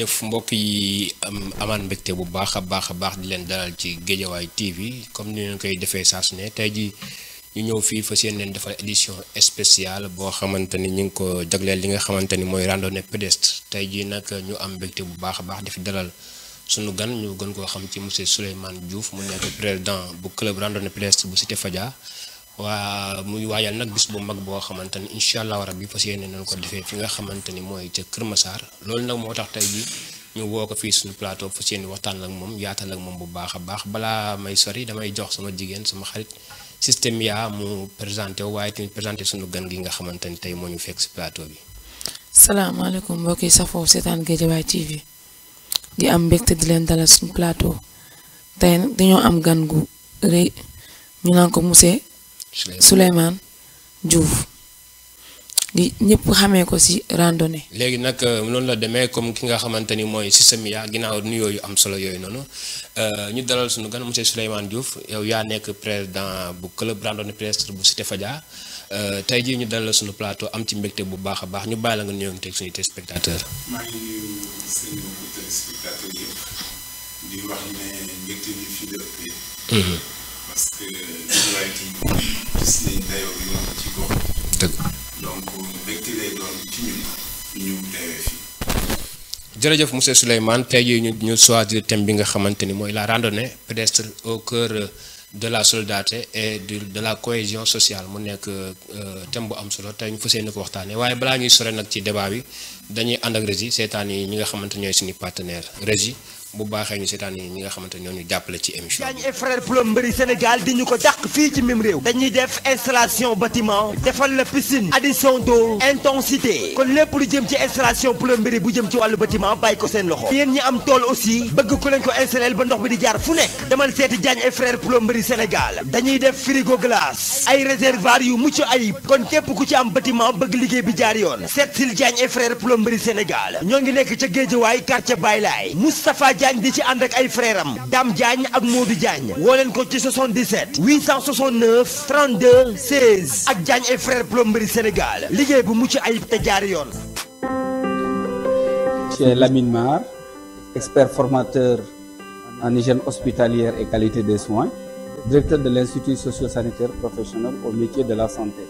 jërëjëf mbokk yi amaan mbégte bu baax a baax di leen dalal ci Guédiawaye TV comme ni ñu koy defee saa su ne tey ji ñu ñëw fii fas yéene leen defal édition spéciale boo xamante ni ñu ngi ko jagleel li nga xamante ni mooy randonnée pédestre tey jii nag ñu am mbégte bu baax a baax di fi dalal sunu gan ñu gën koo xam ci monsieur Souleymane Diouf mu nekk président bu club randonnée pédestre bu Cité Fadia waa muy waajal nag bis bu mag boo xamante ni incha allah rabbi fas yéene nañ ko defee fi nga xamante ni mooy ca Kër Massar loolu nag moo tax tey jii ñu woo ko fii suñu plateau fas yéene waxtaan ak moom yaatal ak moom bu baax a baax balaa may sori damay jox sama jigéen sama xarit système yaa mu présenté waaye tamit présenté suñu gan gi nga xamante ni tey moo ñu fekk si plateau bi. salaamaaleykum mbokk yi safoo seetaan Guédiawaye TV di am mbégte di leen dalal suñu plateau tey nag dañoo am gan gu rëy ñu naan ko monsieur Souleymane Diouf di ñëpp xamee ko ci randonnée. léegi nag noonu la demee comme ki nga xamante ni mooy système yaa ginnaaw nuyoo yu am solo yooyu noonu ñu dalal suñu gan monsieur Souleymane Diouf yow yaa nekk président bu club randonnée pédestre bu Cité Fadia tey jii ñu dalal suñu plateau am ci mbégte bu baax a baax ñu bàyyi la nga nuyoo teg suñu téléspectateur. maa ngi nuyu seen téléspectateur yëpp di wax ne mbégte bi fi dëppee. parce que Guédiawaye TV gis nañ dayoo bi yoon ci gox. dëgg donc mbégte lay doon ci ñun ñu teewee fii. jërëjëf monsieur Souleymane tey jii ñu choisir thème bi nga xamante ni mooy la randonnée pédestre au cœur de la solidarité et de la cohésion sociale mu nekk thème bu am solo tey ñu fas yéene ko waxtaanee waaye balaa ñuy sore nag ci débat bi dañuy ànd ak Régie seetaan yi ñi nga xamante ñooy suñu partenaire Régie bu baaxee ñu seetaan yi ñi nga xamante ñoo ñu jàppale ci émission bi. Diagne et frères plomberie Sénégal di ñu ko dàq fii ci même réew. dañuy def installation bâtiment defal la piscine addition d'eau intensité kon lépp lu jëm ci installation plomberie bu jëm ci wàllu bâtiment bàyyi ko seen loxo. yéen ñi am tool aussi bëgg ku leen ko installé ba ndox bi di jaar fu nekk demal seeti Diagne et frères plomberie Sénégal dañuy def frigo glace ay réservoir yu mucc ayib kon képp ku ci am bâtiment bëgg liggéey bi jaar yoon seet sil Diagne et frères plomberie Sénégal ñoo ngi nekk ca Guédiawaye quartier Baye Laye Moustapha Diagne di ci ànd ak ay frères am Dame Diagne ak Modou Diagne woo leen ko ci 77 869 32 16 ak Diagne et frères plomberie Sénégal liggéey bu mucc ayib te jaar yoon. Monsieur Lamine Mar, expert formateur en hygiène hospitalière et qualité des soins, directeur de l'Institut socio-sanitaire professionnel au métier de la santé.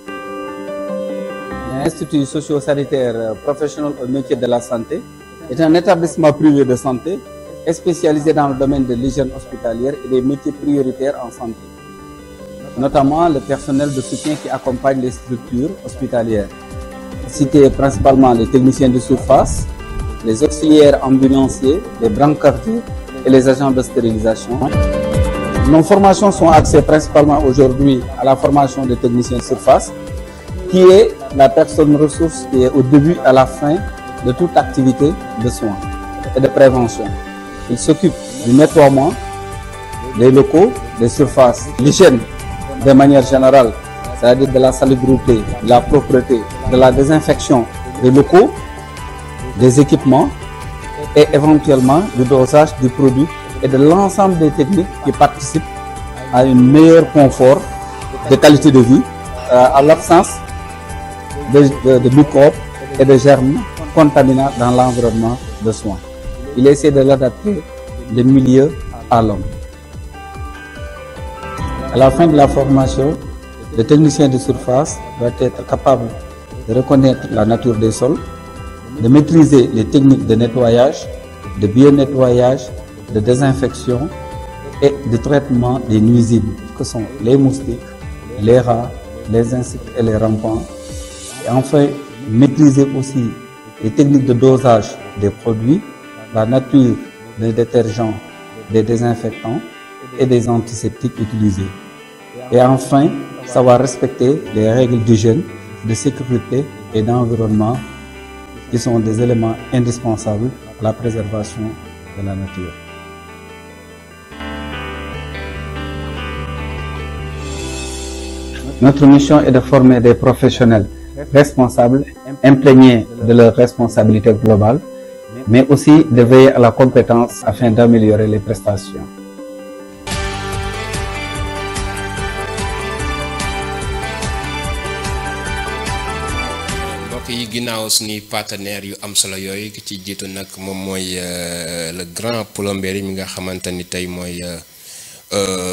L'Institut socio-sanitaire professionnel au métier de la santé est un établissement privé de santé spécialisé dans le domaine de l'hygiène hospitalière et des métiers prioritaires en santé, notamment le personnel de soutien qui accompagne les structures hospitalières. Cité principalement les techniciens de surface, les auxiliaires ambulanciers, les brancardiers et les agents de stérilisation. Nos formations sont axées principalement aujourd'hui à la formation des techniciens de surface, qui est la personne ressource qui est au début et à la fin de toute activité de soins et de prévention. Il s'occupe du nettoiement des locaux, des surfaces, l'hygiène de manière générale, c'est-à-dire de la salubrité, de la propreté, de la désinfection des locaux, des équipements et éventuellement du dosage du produit et de l'ensemble des techniques qui participent à un meilleur confort de qualité de vie, à l'absence de microbes et de germes contaminants dans l'environnement de soins. Il essaie de l'adapter de milieu à l'homme. À la fin de la formation, le technicien de surface doit être capable de reconnaître la nature des sols, de maîtriser les techniques de nettoyage, de bio-nettoyage, de désinfection et de traitement des nuisibles, que sont les moustiques, les rats, les insectes et les rampants. Et enfin, maîtriser aussi les techniques de dosage des produits, la nature des détergents, des désinfectants et des antiseptiques utilisés. Et enfin, savoir respecter les règles d'hygiène, de sécurité et d'environnement qui sont des éléments indispensables à la préservation de la nature. Notre mission est de former des professionnels responsables, imprégnés de leurs responsabilités globales, mais aussi de veiller à la compétence afin d'améliorer les prestations. mbokk yi ginnaaw suñuy partenaires yu am solo yooyu ki ci jiitu nag moom mooy le grand plombier mi nga xamante ni tey mooy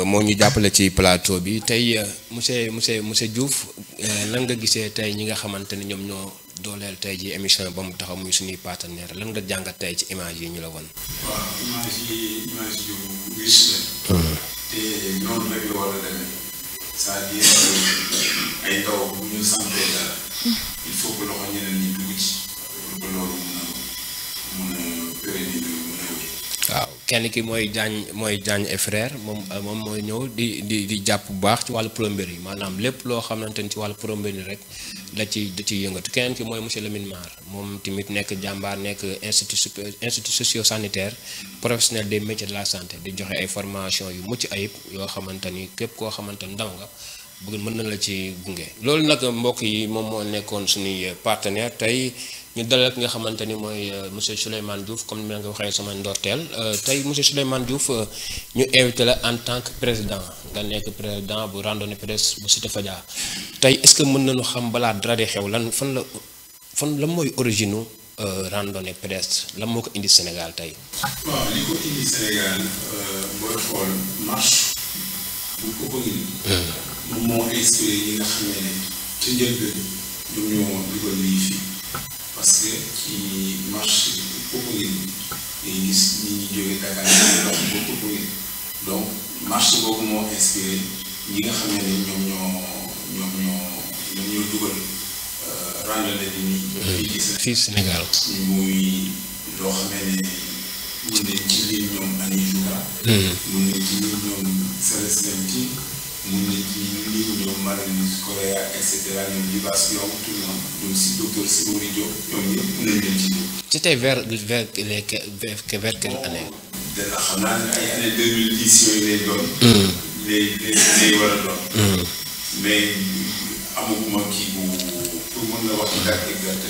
moo ñu jàppale ci plateau bi tey monsieur Diouf lan nga gisee tey ñi nga xamante ni ñoom ñoo dooleel tey ji émission ba mu taxaw muy suñuy partenaire lan nga jàngat tey ci image yi ñu la won. waaw image yu riche la. te noonu rek la war a demee c'est-à-dire ay ndaw bu ñu santee dara il faut que loxo ñeneen ñi dugg ci pour que loolu mun a pérenniser mun a wéy. waaw kenn ki mooy Diagne et frère moom mooy ñëw di jàpp bu baax ci wàllu plomberie yi maanaam lépp loo xamante ni ci wàllu plomberie rek da ciy yëngatu keneen ki mooy monsieur Lamine Mar moom tamit nekk jàmbaar nekk institut socio-sanitaire professionnel des métiers de la santé di joxe ay formation yu mucc ayib yoo xamante ni képp koo xamante ni ndaw nga bëgg mën na la ci gunge loolu nag mbokk yi moom moo nekkoon suñuy partenaire tey ñu dalal ki nga xamante ni mooy monsieur Souleymane Diouf comme ni ma nga waxee sama ndorteel tey monsieur Souleymane Diouf ñu invité la en tant que président nga nekk président bu randonnée pédestre bu Cité Fadia tey est-ce que mën nañu xam balaa dara di xew lan fan la mooy origine randonnée pédestre lan moo ko indi Sénégal tey. waaw li ko indi Sénégal booy xool marche bu Popenguine moom moo inspiré yi nga xam ne ci njëlbeen ñoom ñoo dugal lii fii parce que ci marche Popenguine ngay gis nit ñi jógee Dakar ñu dox ba Popenguine donc marche boobu moo inspiré ñi nga xam ne ñoom ñoo dugal randonnée bi nii fii Sénégal muy loo xamee ne mun nañ ci lim ñoom Ani Jouga mun nañ ci lim ñoom Célestin Tine mun nañ ci lim ñoom Marie-Louise Correa et cetera ñoom Libaas Biom tout le monde ñoom si docteur Simori Diop ñoom ñëpp mun nañ leen ci lim. c'était vers quelle année. dana xam naa ne ay année 2010 yooyu lay doon. lay war a doon. mais amaguma kii bu pour mën na wax date exacte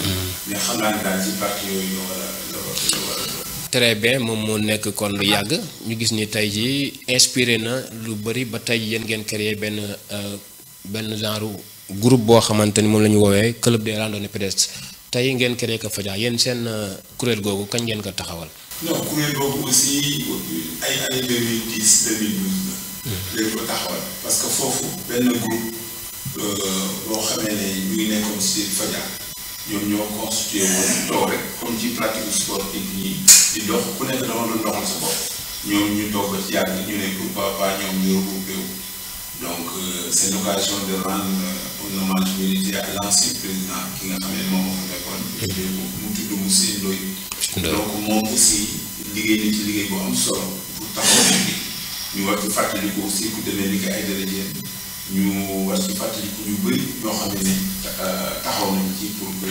mais xam naa ne daal ci parti yooyu la war a doon. très bien moom moo nekk kon lu yàgg ñu gis ni tey jii inspiré na lu bëri ba tey yéen ngeen créé benn genre groupe boo xamante ni moom la ñu woowee club des randonnées pédestres tey ngeen créé ko Fadia yéen seen kuréel googu kañ ngeen ko taxawal. non kuréel boobu aussi ay année 2010 2012 la. léegi ko taxawal parce que foofu benn groupe boo xamee ne ñu ngi nekkoon si Fadia ñoom ñoo constitué woon toog rek comme ci pratique sportive yi di dox ku nekk dama doon doxal sa bopp ñoom ñu toog ba ci yàgg ñu ne pourquoi pas ñoom ñu regroupé wu donc c'est l'occasion de rendre un hommage mérité à l'ancien président ki nga xam ne moom moo fa nekkoon. mu tudd Moussa Ndoye. donc moom aussi liggéey na ci liggéey bu am solo pour taxaw bi ñu war ci fàttaliku aussi ku demee ni que ay dërëjeen ñu war ci fàttaliku ñu bëri ñoo xam ne taxaw nañ ci pour que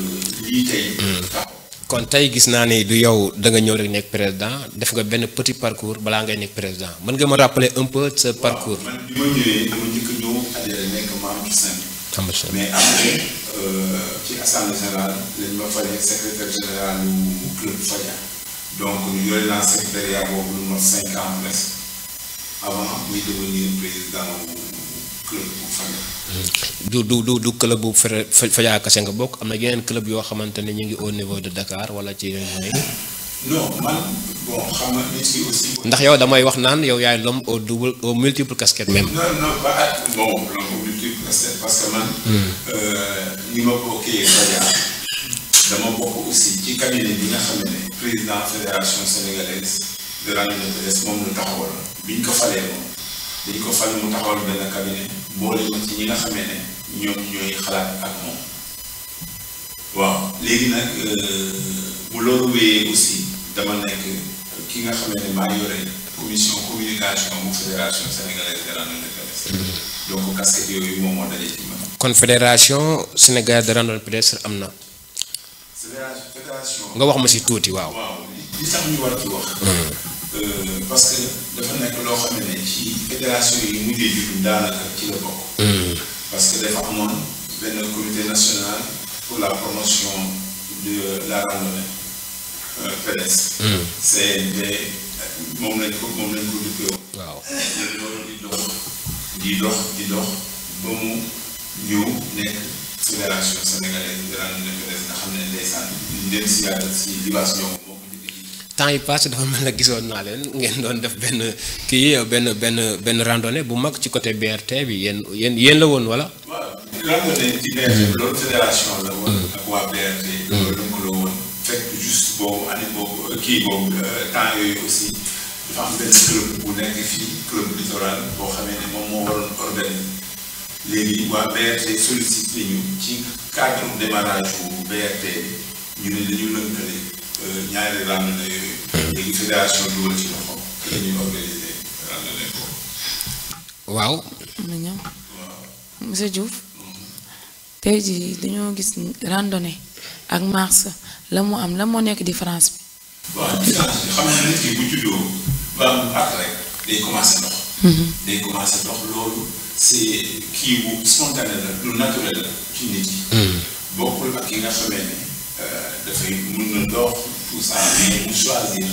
lii tey taxaw. kon tey gis naa ne du yow da nga ñëw rek nekk président def nga benn petit parcours balaa ngay nekk président mën nga ma rappeler un peu ce parcours. man bi ma ñëwee dama njëkk a ñëw adhéré nekk membre simple. mais après ci assemblée générale lañ ma falee secrétaire général du club Fadia donc ñu yore naa secrétariat boobu lu mot 5 ans presque avant muy devenir président club bu Fadia. du club bu Fadia kese nga bokk am na yeneen club yoo xamante ne ñu ngi au niveau de Dakar wala ci région yi. non man bon xam nga nit ki aussi. ndax yow damay wax naan yow yaay l'homme au multiple casquette même. non pas bon l'homme au multiple casquette parce que man. ni ma bokkee Fadia dama bokk aussi ci cabinet bi nga xam ne président fédération sénégalaise de randonnée pédestre moom la taxawal biñ ko falee moom. dañ ko fal mu taxawal benn cabinet boole ma ci ñi nga xamee ne ñoom ñooy xalaat ak moom waaw léegi nag bu loolu wéyee aussi dama nekk ki nga xamee ne maa yore commission communication bu fédération sénégalaise de randonnée pédestre donc casquette yooyu moom moo daje ci man. kon fédération sénégalaise de randonnée pédestre am na. fédération. nga wax ma si tuuti waaw. waaw li tax ñu war ci wax. parce que dafa nekk loo xam ne ci fédération yi mujjee juddu daanaka ci la bokk. parce que dafa amoon benn comité national pour la promotion de la randonnée pédestre. CNP moom lañ ko duppee woon. waaw di dox ba mu ñëw nekk fédération sénégalaise de randonnée pédestre nga xam ne ndeysaan ndem si yàlla si libaas ñoom moo ko njëkk a temps yi passé dafa mel ne gisoon naa leen ngeen doon def benn randonnée bu mag ci côté BRT bi yéen la woon wala. waaw randonnée ci BRT loolu fédération la woon ak waa BRT. loolu lëkkaloo woon fekk juste boobu année boobu kii boobu temps yooyu aussi dafa am benn club bu nekk fii club littoral boo xamee ne moom moo waroon organiser léegi waa BRT sollicité ñu ci cadre démarrage bu BRT bi ñu ne dañu lëkkale ñaari randonnée yooyu. léegi fédération dugal ci loxo la ñuy organiser randonnée boobu. waaw. monsieur Diouf tey jii dañoo gis randonnée ak marche la mu am la moo nekk différence bi. waaw différence bi xam nga nit ki bu juddoo ba am at rek day commencé dox. day commencé dox loolu c'est kii bu spontané la lu naturel la ci nit yi. bokkul ak ki nga xamee ne dafay mun na dox tout ça mais mu choisir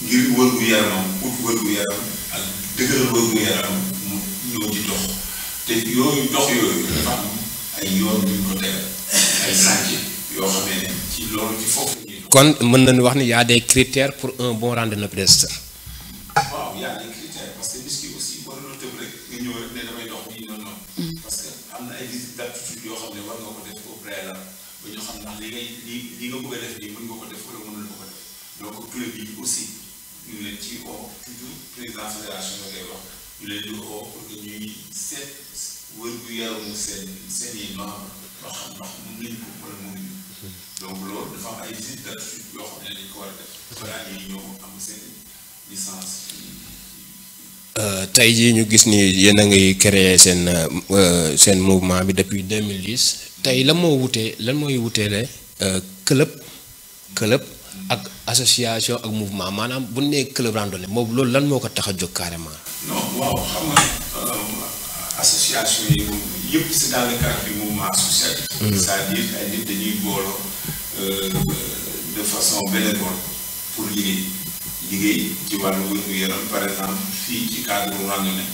ngir wërgu yaramam ut wërgu yaram ak dëgëral wërgu yaram mu ñëw di dox te yooyu dox yooyu dafa am ay yoon yu ñu ko tegal ay sentier yoo xamee ne ci loolu ci foofu. kon mën nañu wax ni y a des critères pour un bon randonneur pédestre. waaw y a des critères parce que nit ki aussi waruloo tëb rek nga ñëw rek ne damay dox nii noonu noonu. parce que am na ay visites d'aptitude yoo xam ne war nga ko def au préalable ba ñu xam ndax li nga bëgg a def nii mën nga ko def wala mënul ko def donc club yi aussi ñu leen ci oo toujours président fédération la koy wax ñu leen di oo pour que ñuy seet wér-gu-yaramu seen i membres ba xam ndax mën nañu ko wala mënuñu donc loolu dafa am ay visites d'aptitude yoo xam ne dañ ko war a def balaa ñuy ñëw am seen licence. tey jii ñu gis ni yéen a ngi créer seen mouvement bi depuis 2010 tey lan mooy wuteele club ak association ak mouvement maanaam bu nee club randonnée moom loolu lan moo ko tax a jóg carrément. non waaw xam nga association yi moom yëpp c'est dans le cadre du mouvement associatif. c'est-à-dire ay nit dañuy booloo de façon bénévole pour liggéey ci wàllu wér-gu-yaram par exemple fii ci cadre randonnée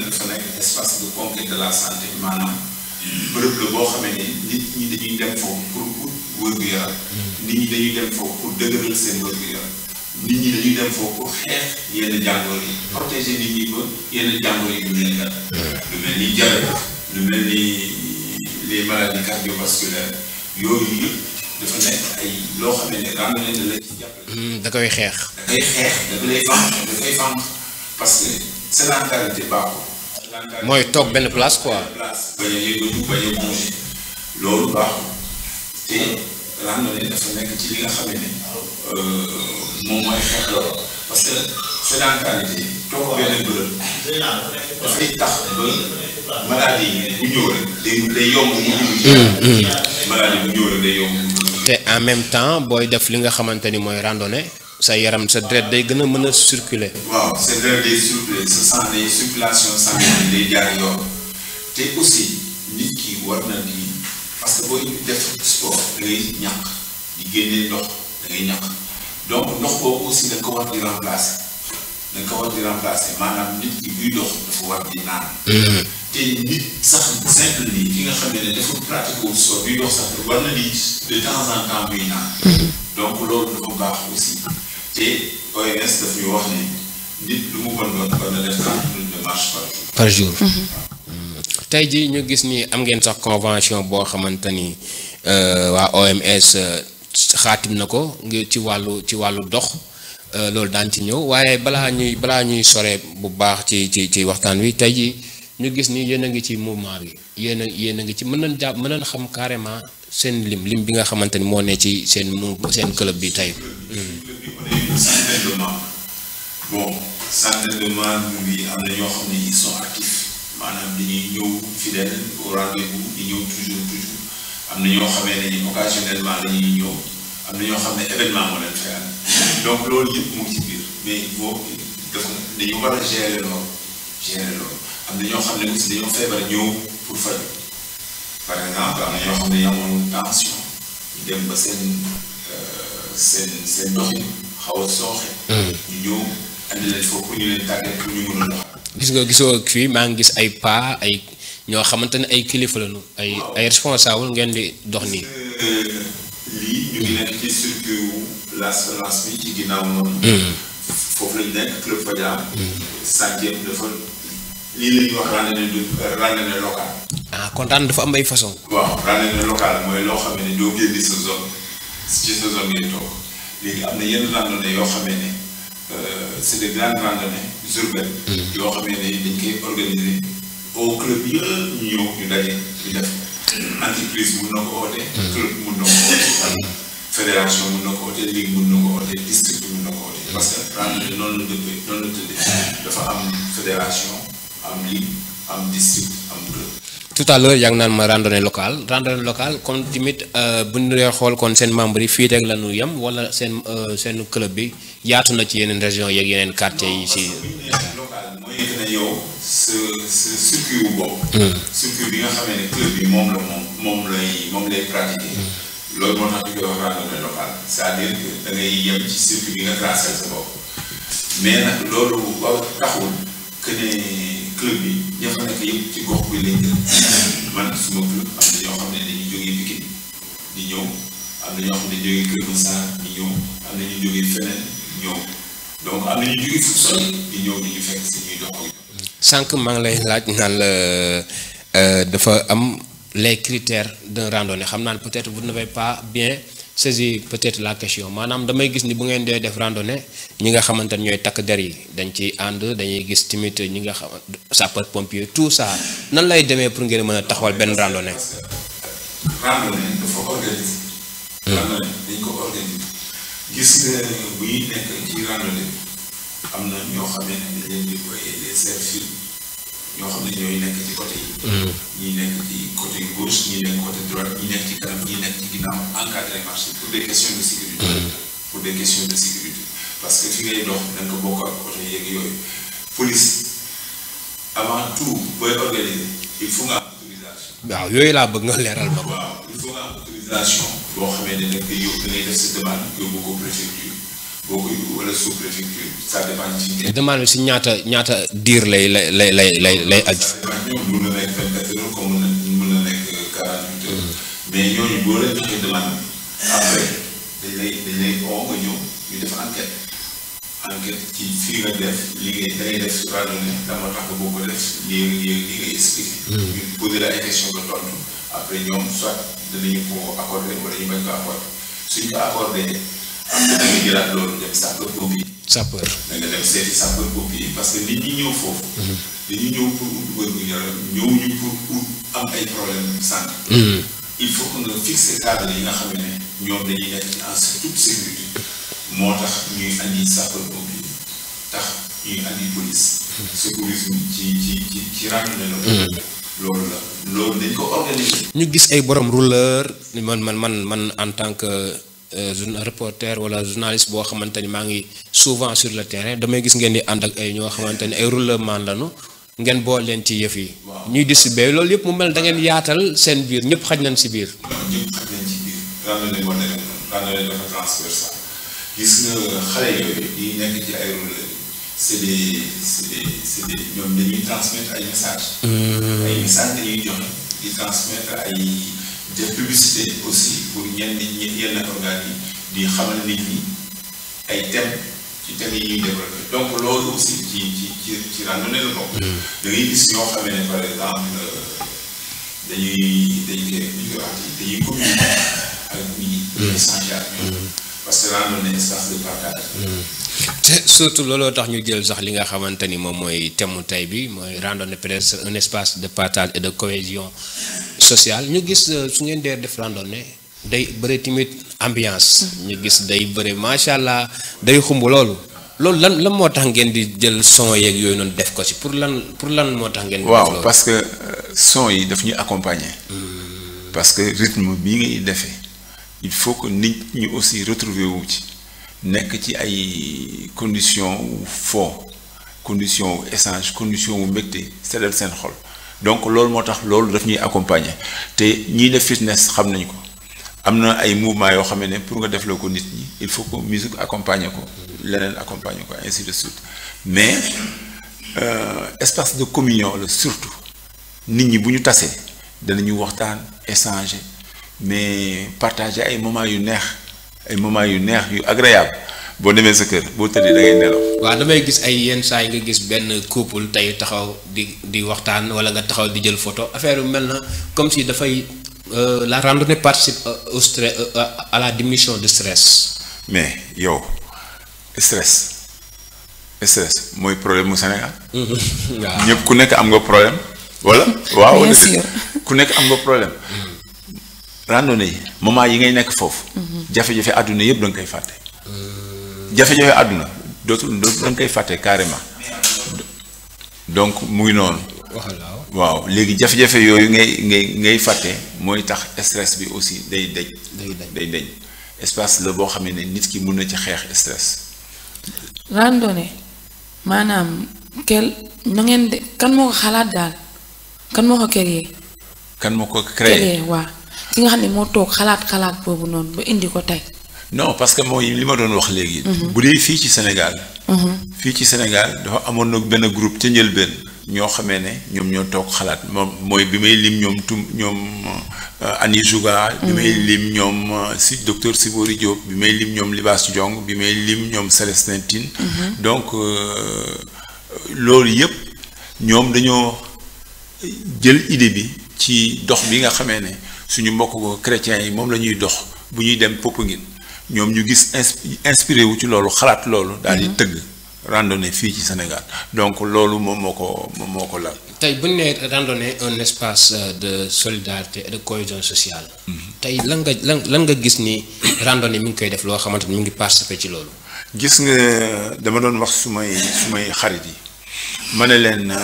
dafa nekk espace de conquête de la santé maanaam bërëb la boo xamee ne nit ñi dañuy dem foofu pour wér-gu-yaram nit ñi dañuy dem foofu pour dëgëral seen wér-gu-yaram nit ñi dañuy dem foofu pour xeex yenn jàngoro yi protéger nit ñi ba yenn jàngoro yi du leen gat lu mel ni diabète lu mel ni les maladies cardiovasculaires yooyu yëpp dafa nekk ay loo xam ne randonnée da la ci jàppale. da koy xeex. da koy fànq parce que sédentarité baaxul. mooy toog benn place quoi. bañ a yëngatu bañ a bouger loolu baaxul te randonnée dafa nekk ci li nga xam ne moom mooy xeex loolu parce que sédentarité toog benn bërëb dafay tax ba maladie yi bu ñëw rek day yomb mu dugg ci maladie bu ñëw rek day yomb. te en même temps booy def li nga xamante ni mooy randonnée sa yaram sa deret day gën a mën a circuler. waaw sa deret day circuler sa sang day circulation sanguine day jaar yoon te aussi nit ki war na di parce que booy def sport da ngay ñàkk di génnee ndox da ngay ñàkk donc ndox boobu aussi da nga ko war di remplacer maanaam nit ki buy dox dafa war di naan. te nit sax simple nii ki nga xam ne dafa pratique wu sport buy dox sax war na di de temps en temps muy naan. donc loolu dafa baax aussi te OMS daf ñu wax ne nit lu mu bon war na def 30 minutes de marche par jour. tey jii ñu gis ni am ngeen sax convention boo xamante ni waa OMS xaatim na ko ngir ci wàllu dox. loolu daan ci ñëw waaye balaa ñuy sore bu baax ci waxtaan wi tey jii ñu gis ni yéen a ngi ci mouvement bi yéen a ngi ci mën nañ xam carrément seen lim bi nga xamante ni moo ne ci seen club bi tey. centaine de membres bi am na ñoo xam ne ils sont actifs maanaam dañuy ñëw fidèle au rendez-vous di ñëw toujours am na ñoo xamee ne occasionnellement dañuy ñëw am na ñoo xam ne événement moo leen fayal. donc loolu yëpp mu ngi ci biir mais boobu dañu war a gérer loolu am na ñoo xam ne aussi dañoo feebar ñëw pour faju par exemple am na ñoo xam ne amoon tension ñu dem ba seen doxin xaw a sooxe. ñu ñëw andi leen foofu pour ñu leen tàggat pour ñu mën a dox. gisoo fii maa ngi gis ay pas ay ñoo xamante ne ay kilifa lañu ay responsable ngeen di dox nii. lii ñu ngi nekk ci circuit wu l'Assurance bi ci ginnaaw noonu. foofu lañu nekk Club Fadial. Sandiep dafa lii la ñuy wax randonnée locale. kon daan dafa am ay façon. waaw randonnée locale mooy loo xam ne doo génn sa zone ci sa zone ngay toog léegi am na yenn randonnée yoo xam ne c'est des grandes randonnées urbaines. yoo xam ne dañ koy organiser au club yëpp ñu ñëw ñu daje ñu def. entreprise mun na ko oote. club mun na ko oote. fédération mun na ko oote ligue mun na ko oote district mun na ko oote. parce que randonnée noonu la tëddee dafa am fédération am ligue am district am club. tout à l'heure yaa ngi naan ma randonnée locale comme tamit bu ñu dee xool kon seen membre yi fii rek la ñu yem wala seen club bi yaatu na ci yeneen région yeeg yeneen quartier yi si. local mooy que ne yow sa circuit wu bopp. circuit bi nga xamee ne club bi moom lay pratiquer. loolu moo tax ñu koy wax randonnée locale c'est-à-dire que da ngay yem ci circuit bi nga tracé sa bopp mais nag loolu taxul que ne club bi ña fa nekk yëpp ci gox bi lañ jël man suma club am na ñoo xam ne dañuy jógee Pikine di ñëw am na ñoo xam ne jógee Kër Massar di ñëw am na ñu jógee feneen ñëw donc am na ñu jógee fu sori di ñëw di ñu fekk si ñuy dox ak sànq maa ngi lay laaj naan la dafa am les critères d'un randonnée xam naa ne peut-être vous n'avez pas bien saisi peut-être la question maanaam damay gis ni bu ngeen dee def randonnée ñi nga xamante ne ñooy takk der yi dañ ciy ànd dañuy gis tamit ñi nga xam sapeur pompier tout ça nan lay demee pour ngeen mën a taxawal benn randonnée. randonnée dafa organiser. randonnée dañ ko organiser gis nga bu ñuy nekk ci randonnée am na ñoo xam ne dañ leen di koy les services ñoo xam ne ñooy nekk ci côté yi. ñii nekk ci côté gauche ñii nekk côté droite ñii nekk ci kanam ñii nekk ci ginnaaw encadré marché pour des questions de sécurité. pour des questions de sécurité parce que fi ngay dox da nga ko bokk ak côté yeeg yooyu police avant tout booy organiser il faut nga am autorisation. waaw yooyu laa bëgg nga leeral ma ko. waaw il faut nga am autorisation boo xamee ne nag yow da ngay def sa demande yóbbu ko préfecture boo ko yóbbu wala sous préfecture ça dépend ci. demande si ñaata diir lay aju. ñoom mun na nekk 24 heures comme mun na nekk 48 heures mais ñooñu boo leen joxee demande après dañ lay oo nga ñëw ñu def enquête ci fii nga def liggéey da ngay def randonnée dama tax nga boo ko def li ngay expliqué. ñu posé la ay question nga tontu après ñoom soit danañu ko accordé wala ñu bañ ko accordé suñ ko accordé après da ngay jëlaat loolu dem sapeur pompier. sapeur da nga dem seeti sapeur pompier parce que nit ñi ñëw foofu. dañuy ñëw pour wér-gu-yaram ñëwuñu pour am ay problème santé. il faut que nga fixer cadre yi nga xam ne ñoom dañuy nekk en toute sécurité moo tax ñuy andi sapeur pompier tax ñuy andi police. secourisme ci randonnée la. loolu dañ ko organiser. ñu gis ay borom rouleur man en tant que reporter wala journaliste boo xamante ni maa ngi souvent sur le terrain damay gis ngeen di ànd ak ay ñoo xamante ni ay rouleur man lañu ngeen boole leen ci yëf yi. ñuy distribuer loolu yëpp mu mel da ngeen yaatal seen biir ñëpp xaj nañ si biir. ñëpp xaj nañ ci biir. randonnée moo nekk noonu randonnée dafa transversal gis nga xale yooyu yi nekk ci ay rouleur c'est des ñoom dañuy transmettre ay messages. ay messages dañuy joxe di transmettre ay def publicité aussi pour yenn organes yi di xamal nit ñi ay thèmes ci thèmes yi ñuy développé donc loolu aussi ci randonnée la bokk. da ngay gis ñoo xamee ne par exemple dañuy communiquer ak nit ñi. échanger ak ñoom parce que randonnée espace de partage. te surtout looloo tax ñu jël sax li nga xamante ni moom mooy thème mu tey bi mooy randonnée peut-être un espace de partage et de cohésion sociale ñu gis su ngeen dee def randonnée day bëri tamit ambiance. ñu gis day bëri macha allah day xumb loolu lan moo tax ngeen di jël son yeeg yooyu noonu def ko ci pour lan moo tax ngeen. waaw parce que son yi daf ñuy accompagner. parce que rythme bii ngay defee il faut que nit ñi aussi retrouver wu ci. nekk ci ay conditions wu fo conditions wu échange conditions wu mbégte seddal seen xol donc loolu moo tax loolu daf ñuy accompagner te ñiy def fitness xam nañ ko am na ay mouvements yoo xam ne pour nga def la ko nit ñi il faut que musique accompagner ko leneen accompagner ko ainsi de suite mais espace de communion la surtout nit ñi bu ñu tasee danañu waxtaan échanger mais partager ay moments yu neex yu agréable boo demee sa kër boo tëddee da ngay nelaw. waaw damay gis ay yenn saa yi nga gis benn couple tey taxaw di waxtaan wala nga taxaw di jël photo affaire yu mel na comme si dafay la randonnée participe au stress à la diminution de stress. mais yow stress mooy problème mu Sénégal. waaw ñëpp ku nekk am nga problème. wala waaw bien sûr. ku nekk am nga problème. randonnée yi moment yi ngay nekk foofu. jafe-jafe àdduna yëpp da nga koy fàtte. jafe-jafe àdduna dootul da nga koy fàtte carrément donc mu ngi noonu. waaw léegi jafe-jafe yooyu ngay fàtte mooy tax stress bi aussi day deñ espace la boo xam ne nit ki mun na ci xeex stress. randonnée maanaam na ngeen de kan moo ko xalaat daal kan moo ko créé. kan moo ko créé waaw ki nga xam ne moo toog xalaat boobu noonu ba indi ko tey. non parce que mooy li ma doon wax léegi. bu dee fii ci Sénégal. fii ci Sénégal dafa amoon na benn groupe ca njëlbeen ñoo xamee ne ñoom ñoo toog xalaat moom mooy bi may lim ñoom Ani Jouga. bi may lim ñoom docteur Sibori Diop bi may lim ñoom Libaas Diong bi may lim ñoom Célestin Tine. donc loolu yëpp ñoom dañoo jël idée bi ci dox bi nga xamee ne suñu mbokk chrétiens yi moom la ñuy dox bu ñuy dem Popenguine ñoom ñu gis inspiré wu ci loolu xalaat loolu daal di tëgg randonnée fii ci Sénégal donc loolu moom moo ko lal. tey bu ñu nee randonnée un espace de solidarité et de cohésion sociale. tey lan nga gis ni randonnée mi ngi koy def loo xamante ni mi ngi participer ci loolu. gis nga dama doon wax sumay xarit yi ma ne leen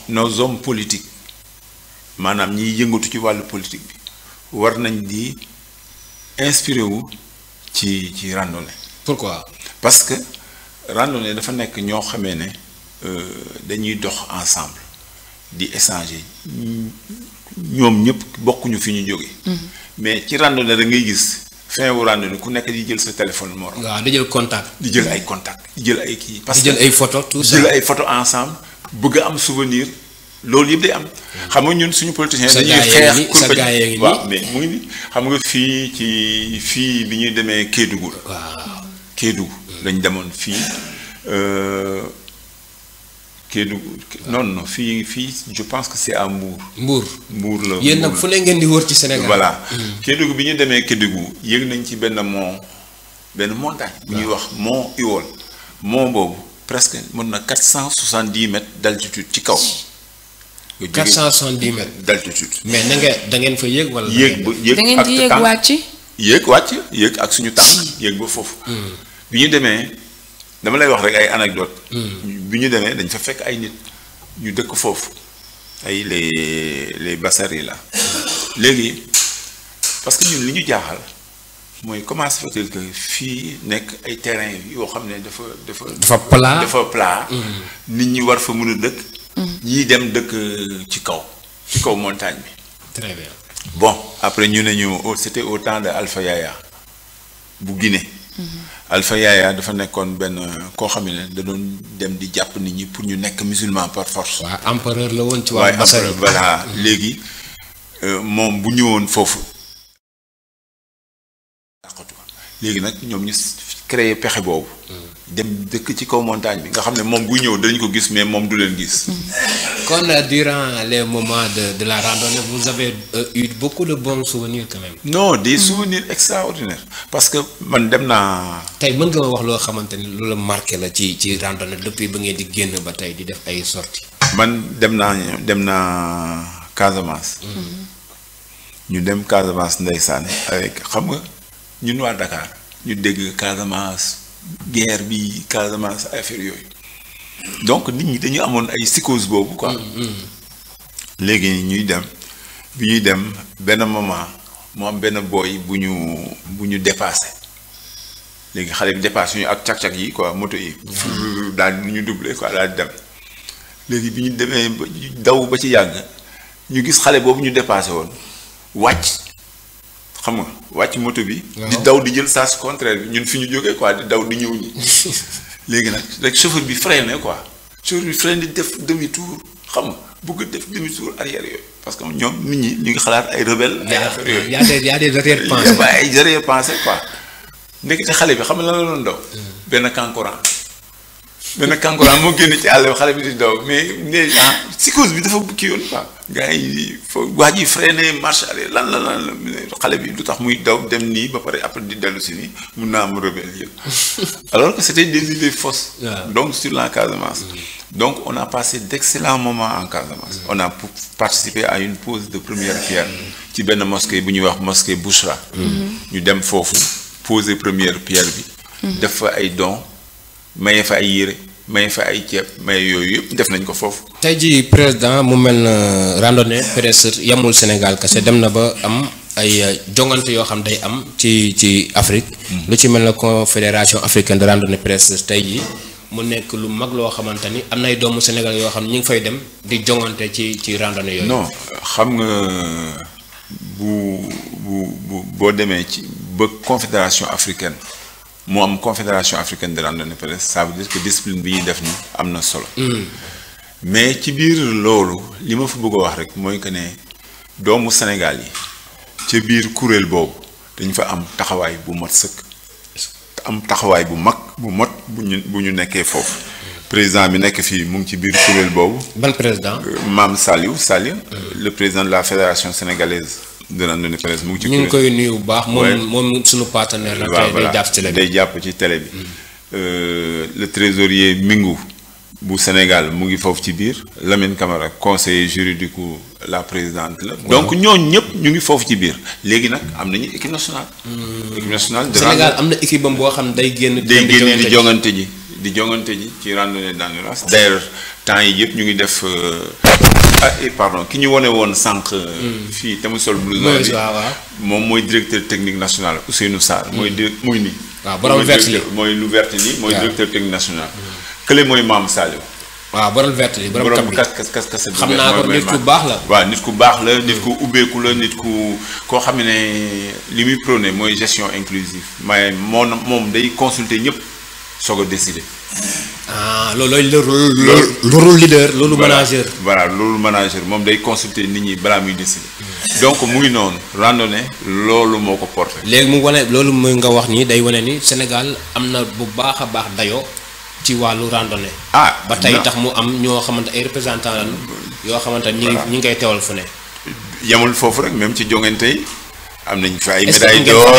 nos hommes politiques maanaam ñiy yëngatu ci wàllu politique bi war nañ di inspiré wu ci randonnée. pourquoi. parce que randonnée dafa nekk ñoo xamee ne dañuy dox ensemble di échanger ñoom ñëpp bokkuñu fi ñu jóge mais ci randonnée da ngay gis fin wu randonnée ku nekk di jël sa téléphone moroom. waaw di jël contact. di jël ay contact di jël ay kii. parce que di jël ay photo tout ça jël ay photo ensemble bëgg a am souvenir loolu yëpp day am. xam nga ñun suñu politiciens dañuy xeex sa gaa yi waaw mais mu ngi ni xam nga fii bi ñuy demee Kédougou la. waaw Kédougou lañ demoon fii Kédougou non fii je pense que c'est à Mbour. Mbour la yéen nag fu ne ngeen di wër ci Sénégal. voilà Kédougou bi ñu demee Kédougou yéeg nañ ci benn montagne. bu ñuy wax mont Iwol. mont boobu presque mën na 470 mètres d'altitude ci kaw. 470 mètres d'altitude. mais da ngeen fa yéeg wala. yéeg da ngeen di yéeg wàcc. yéeg ak suñu tànk yéeg ba foofu. bi ñu demee dama lay wax rek ay anecdote bi ñu demee dañ fa fekk ay nit ñu dëkk foofu ay les Bassari la léegi parce que ñun li ñu jaaxal mooy comment se fait-il que fii nekk ay terrain yoo xam ne dafa plat nit ñi war fa mën a dëkk. ñii dem dëkk ci kaw montagne bi. très bien. bon après ñu ne c'était au temps de Alpha Yaya bu Guinée. Alpha Yaya dafa nekkoon benn koo xam ne da doon dem di jàpp nit ñi pour ñu nekk musulman par force. waaw empereur la woon ci wàllu Bassari. voilà léegi moom bu ñëwoon foofu. léegi nag ñoom ñu créé pexe boobu. dem dëkk ci kaw montagne bi nga xam ne moom buy ñëw dañ ko gis mais moom du leen gis. kon durant les moments de la randonnée vous avez eu beaucoup de bons souvenirs quand même. non des souvenirs extraordinaires parce que man dem naa. tey mën nga ma wax loo xamante ni lu la marqué la ci randonnée depuis ba ngeen di génn ba tey di def ay sorties. man dem naa Casamance. ñu dem Casamance ndeysaan avec xam nga ñun waa Dakar ñu dégg Casamance. guerre bi Casamance affaire yooyu donc nit ñi dañu amoon ay psychose boobu quoi. léegi ñuy dem benn moment mu am benn boy bu ñu dépassé léegi xale bi dépassé ñu ak cak-cak yi quoi moto yi. daal di ñu doublé quoi daal di dem léegi bi ñu demee daw ba ci yàgg ñu gis xale boobu ñu dépassé woon wàcc. xam nga wàcc moto bi. di daw di jël sens contraire bi ñun fi ñu jógee quoi di daw di ñëw ñi léegi nag rek chauffeur bi freiné quoi chauffeur bi freiné di def demi tour xam nga bëgg def demi-tour arrière yooyu parce que ñoom nit ñi ñu ngi xalaat ay rebelle. ay affaire yooyu y a des arrière-pensées. ay arrière-pensées quoi ndekete xale bi xam nga lan la doon daw. benn kankurang moo génn ci àll bi xale bi di daw mais psychose bi dafa bukki yoon quoi. gars yi waa ji freiné marche arrière lan xale bi lu tax muy daw dem nii ba pare après di dellu si nii mun naa am rebelle yëpp alors que c'était des idées fausses. donc sur la Casamance. donc on a passé d'excellents moments en Casamance. on a participé à une pose de première pierre ci benn mosquée bu ñuy wax mosquée Bouchra. ñu dem foofu poser première pierre bi. def fa ay dons. maye fa ay yére maye fa ay ceeb maye yooyu yëpp def nañ ko foofu. tey jii président mu mel na randonnée pédestre yamul Sénégal kese dem na ba am ay jongante yoo xam day am ci Afrique. lu ci mel na confédération africaine de randonnée pédestre tey jii mu nekk lu mag loo xamante ni am nay doomu Sénégal yoo xam ñu ngi fay dem di jongante ci randonnée yooyu. non xam nga boo demee ci ba confédération africaine. moo am confédération africaine de randonnée pédestre ça veut dire que discipline bi ñuy def ni am na solo. mais ci biir loolu li ma fa bëgg a wax rek mooy que ne doomu Sénégal yi ci biir kuréel boobu dañ fa am taxawaay bu mot sëkk am taxawaay bu mag bu mot bu ñu nekkee foofu. président bi nekk fii mu ngi ci biir kuréel boobu. ban président. Mame Saliou le président de la fédération sénégalaise. de randonnée pédestre mu ngi ci kuréel ñu ngi koy nuyu bu baax. moom suñu partenaire la. tey day jàpp ci télé bi day jàpp ci télé bi. le trésorier Mingu bu Sénégal mu ngi foofu ci biir. Lamine Camara conseiller juridique la présidente la. donc ñooñu ñëpp ñu ngi foofu ci biir. léegi nag am nañu équipe nationale. équipe nationale de Sénégal am na équipe bam boo xam day génn. di jongante ji ci randonnée d'endurance. d'ailleurs temps yi yëpp ñu ngi def. pardon ki ñu wone woon sànq. fii te mu sol blouson bi moom mooy directeur technique national Ousseynou Sarr. mooy nii. waaw borom vert li mooy lu vert li mooy directeur technique national. kële mooy Mame Saliou. waaw borom vert li borom kas xam naa ko nit ku baax la. waaw nit ku baax la nit ku ubbeeku la nit ku koo xam ne li muy prôné mooy gestion inclusive mais moom day consulter ñëpp soog a décider. loolu leader loolu manager. voilà loolu manager moom day consulter nit ñi balaa muy décider. donc mu ngi noonu randonnée loolu moo ko porté. léegi mu wane loolu mooy nga wax nii day wane ni Sénégal am na bu baax a baax dayoo ci wàllu randonnée. ba tey tax mu am ñoo xamante ay représentants lañu yoo xamante ñi ngi koy teewal fu ne. yemul foofu rek même ci jongante yi. am nañ fa ay médailles d'or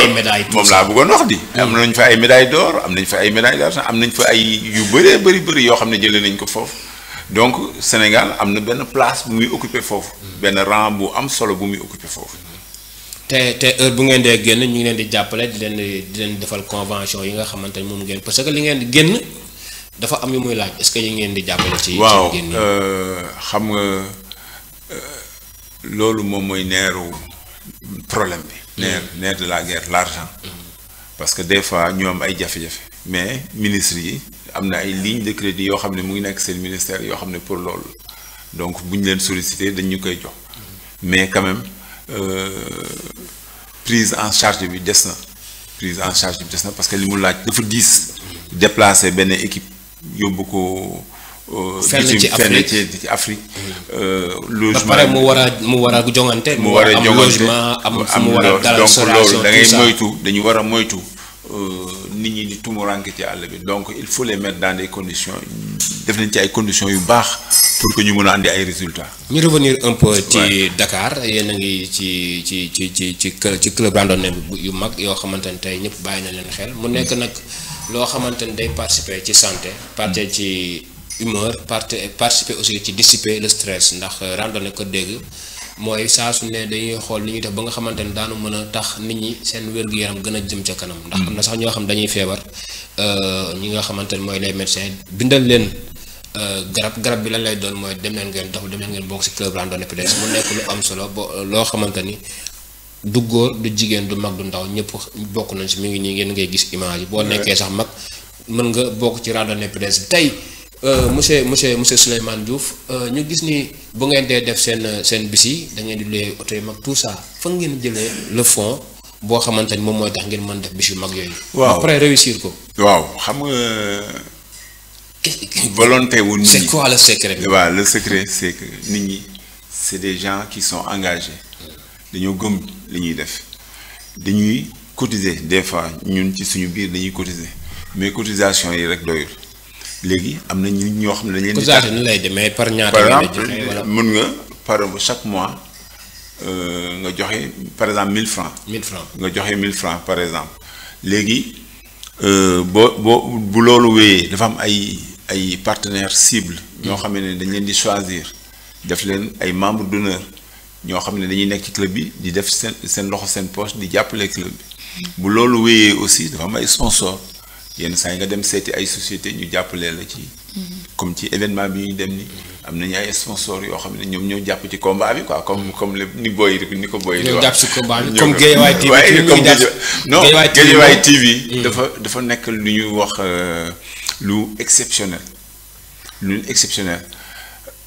moom laa bëggoon wax di. am nañ fa ay médailles d'or am nañ fa ay médailles d'argent am nañ fa ay yu bëri yoo xam ne jëlee nañ ko foofu donc Sénégal am na benn place bu muy occupé foofu. benn rang bu am solo bu muy occupé foofu. te heure bu ngeen dee génn ñu ngi leen di jàppale di leen defal convention yi nga xamante ni moom ngeen parce que li ngeen di génn dafa am yu muy laaj est-ce que yi ngeen di jàppale. ci génn xam nga loolu moom mooy neeru. problème bi. nerf de la guerre l'argent. parce que des fois ñu am ay jafe-jafe. mais ministres yi am na ay lignes de crédit yoo xam ne mu ngi nekk seen ministère yoo xam ne pour loolu donc bu ñu leen solliciter dañ ñu koy jox. mais quand même prise en charge bi des na parce que li mu laaj dafa diis. déplacer benn équipe yóbbu ko. fenn ci Afrique. logement ba pare mu war a jongante. mu war a am logement am fu mu war a dalal donc loolu da ngay moytu dañu war a moytu nit ñi di tumuranke ci àll bi donc il faut les mettre dans des conditions def nañ ci ay conditions yu baax pour que ñu mën a andi ay résultats. ñu revenir un peu ci Dakar yéen a ngi ci club randonnée yu mag yoo xamante ne tey ñëpp bàyyi na leen xel mu nekk nag loo xamante ne day participer ci santé participer ci. humeur participer aussi ci dissiper le stress ndax randonnée ko dégg mooy saa su ne dañuy xool li ñuy def ba nga xamante ne daanu mën a tax nit ñi seen wér-gu-yaram gën a jëm ca kanam. ndax am na sax ñoo xam dañuy feebar ñi nga xamante ne mooy les médecins bindal leen garab bi lan lay doon mooy dem leen ngeen dox dem leen ngeen bokk ci club randonnée pédestre mu nekk lu am solo loo xamante ni du góor du jigéen du mag du ndaw ñëpp bokk nañ ci mi ngi nii ngeen ngay gis image yi boo nekkee sax mag mën nga bokk ci randonnée pédestre tey. monsieur Souleymane Diouf ñu gis ni bu ngeen dee def seen bis yi da ngeen di louer oto yu mag tout ça fa ngeen jëlee le fond boo xamante ni moom mooy tax ngeen mën def bis yu mag yooyu. waaw après réussir ko. waaw xam nga volonté wu nit ñi. c'est quoi le secret bi. waaw le secret c'est que nit ñi c'est des gens qui sont engagés dañoo gëm li ñuy def dañuy cotiser des fois ñun ci suñu biir dañuy cotiser mais cotisation yi rek doyul léegi am na ñu ñoo xam ne dañ leen di. cotisation ni lay demee par ñaata. par exemple mën nga par chaque mois nga joxe par exemple 1000 francs. 1000 francs nga joxe 1000 francs par exemple léegi bu loolu wéyee dafa am ay partenaires cibles ñoo xam ne dañ leen di choisir def leen ay membres d'honneur ñoo xam ne dañuy nekk ci club bi di def seen loxo seen poche di jàppale club bi bu loolu wéyee aussi dafa am ay sponsors yenn saa yi nga dem seeti ay sociétés ñu jàppalee la ci. comme ci événement bi ñuy dem ni am nañu ay sponsors yoo xam ne ñoom ñoo jàpp ci combat bi quoi comme ni boy ni ko boy di wax. ñoo jàpp ci combat bi comme Guédiawaye TV. non Guédiawaye TV dafa nekk lu ñuy wax lu exceptionnel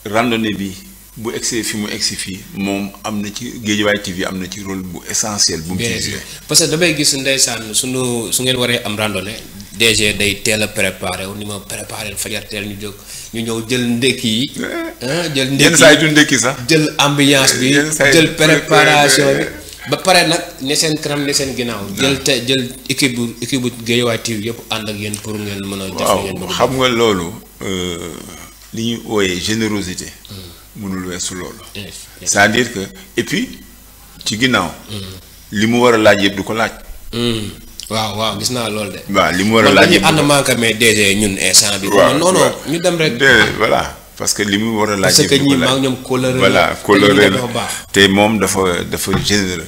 randonnée bi bu egsee fi mu egsi fii moom am na ci Guédiawaye TV am na ci rôle bu essentiel bu mu ci joué. parce que damay gis ndeysaan su ngeen waree am randonnée DG day teel a préparé wu ni ma préparé fajar teel ñu jóg ñu ñëw jël ndekki yi. jël ndekki yenn saa yi du ndekki sax. jël ambiance bi jël préparation bi. ba pare nag ne seen kanam ne seen ginnaaw. jël équipe bu Guédiawaye TV yëpp ànd ak yéen pour ngeen mën a. def ngeen waaw xam nga loolu li ñuy ooyee générosité. mënul weesu loolu. c'est-à-dire que et puis ci ginnaaw. li mu war a laaj yëpp du ko laaj. waaw gis naa loolu de. waaw li mu war a laaj yëpp ànd manqué mais DG ñun instant bi. waaw non ñu dem rek. voilà parce que li mu war a laaj. parce que ñi maa ñoom coloré voilà coloré la te moom dafa généreux.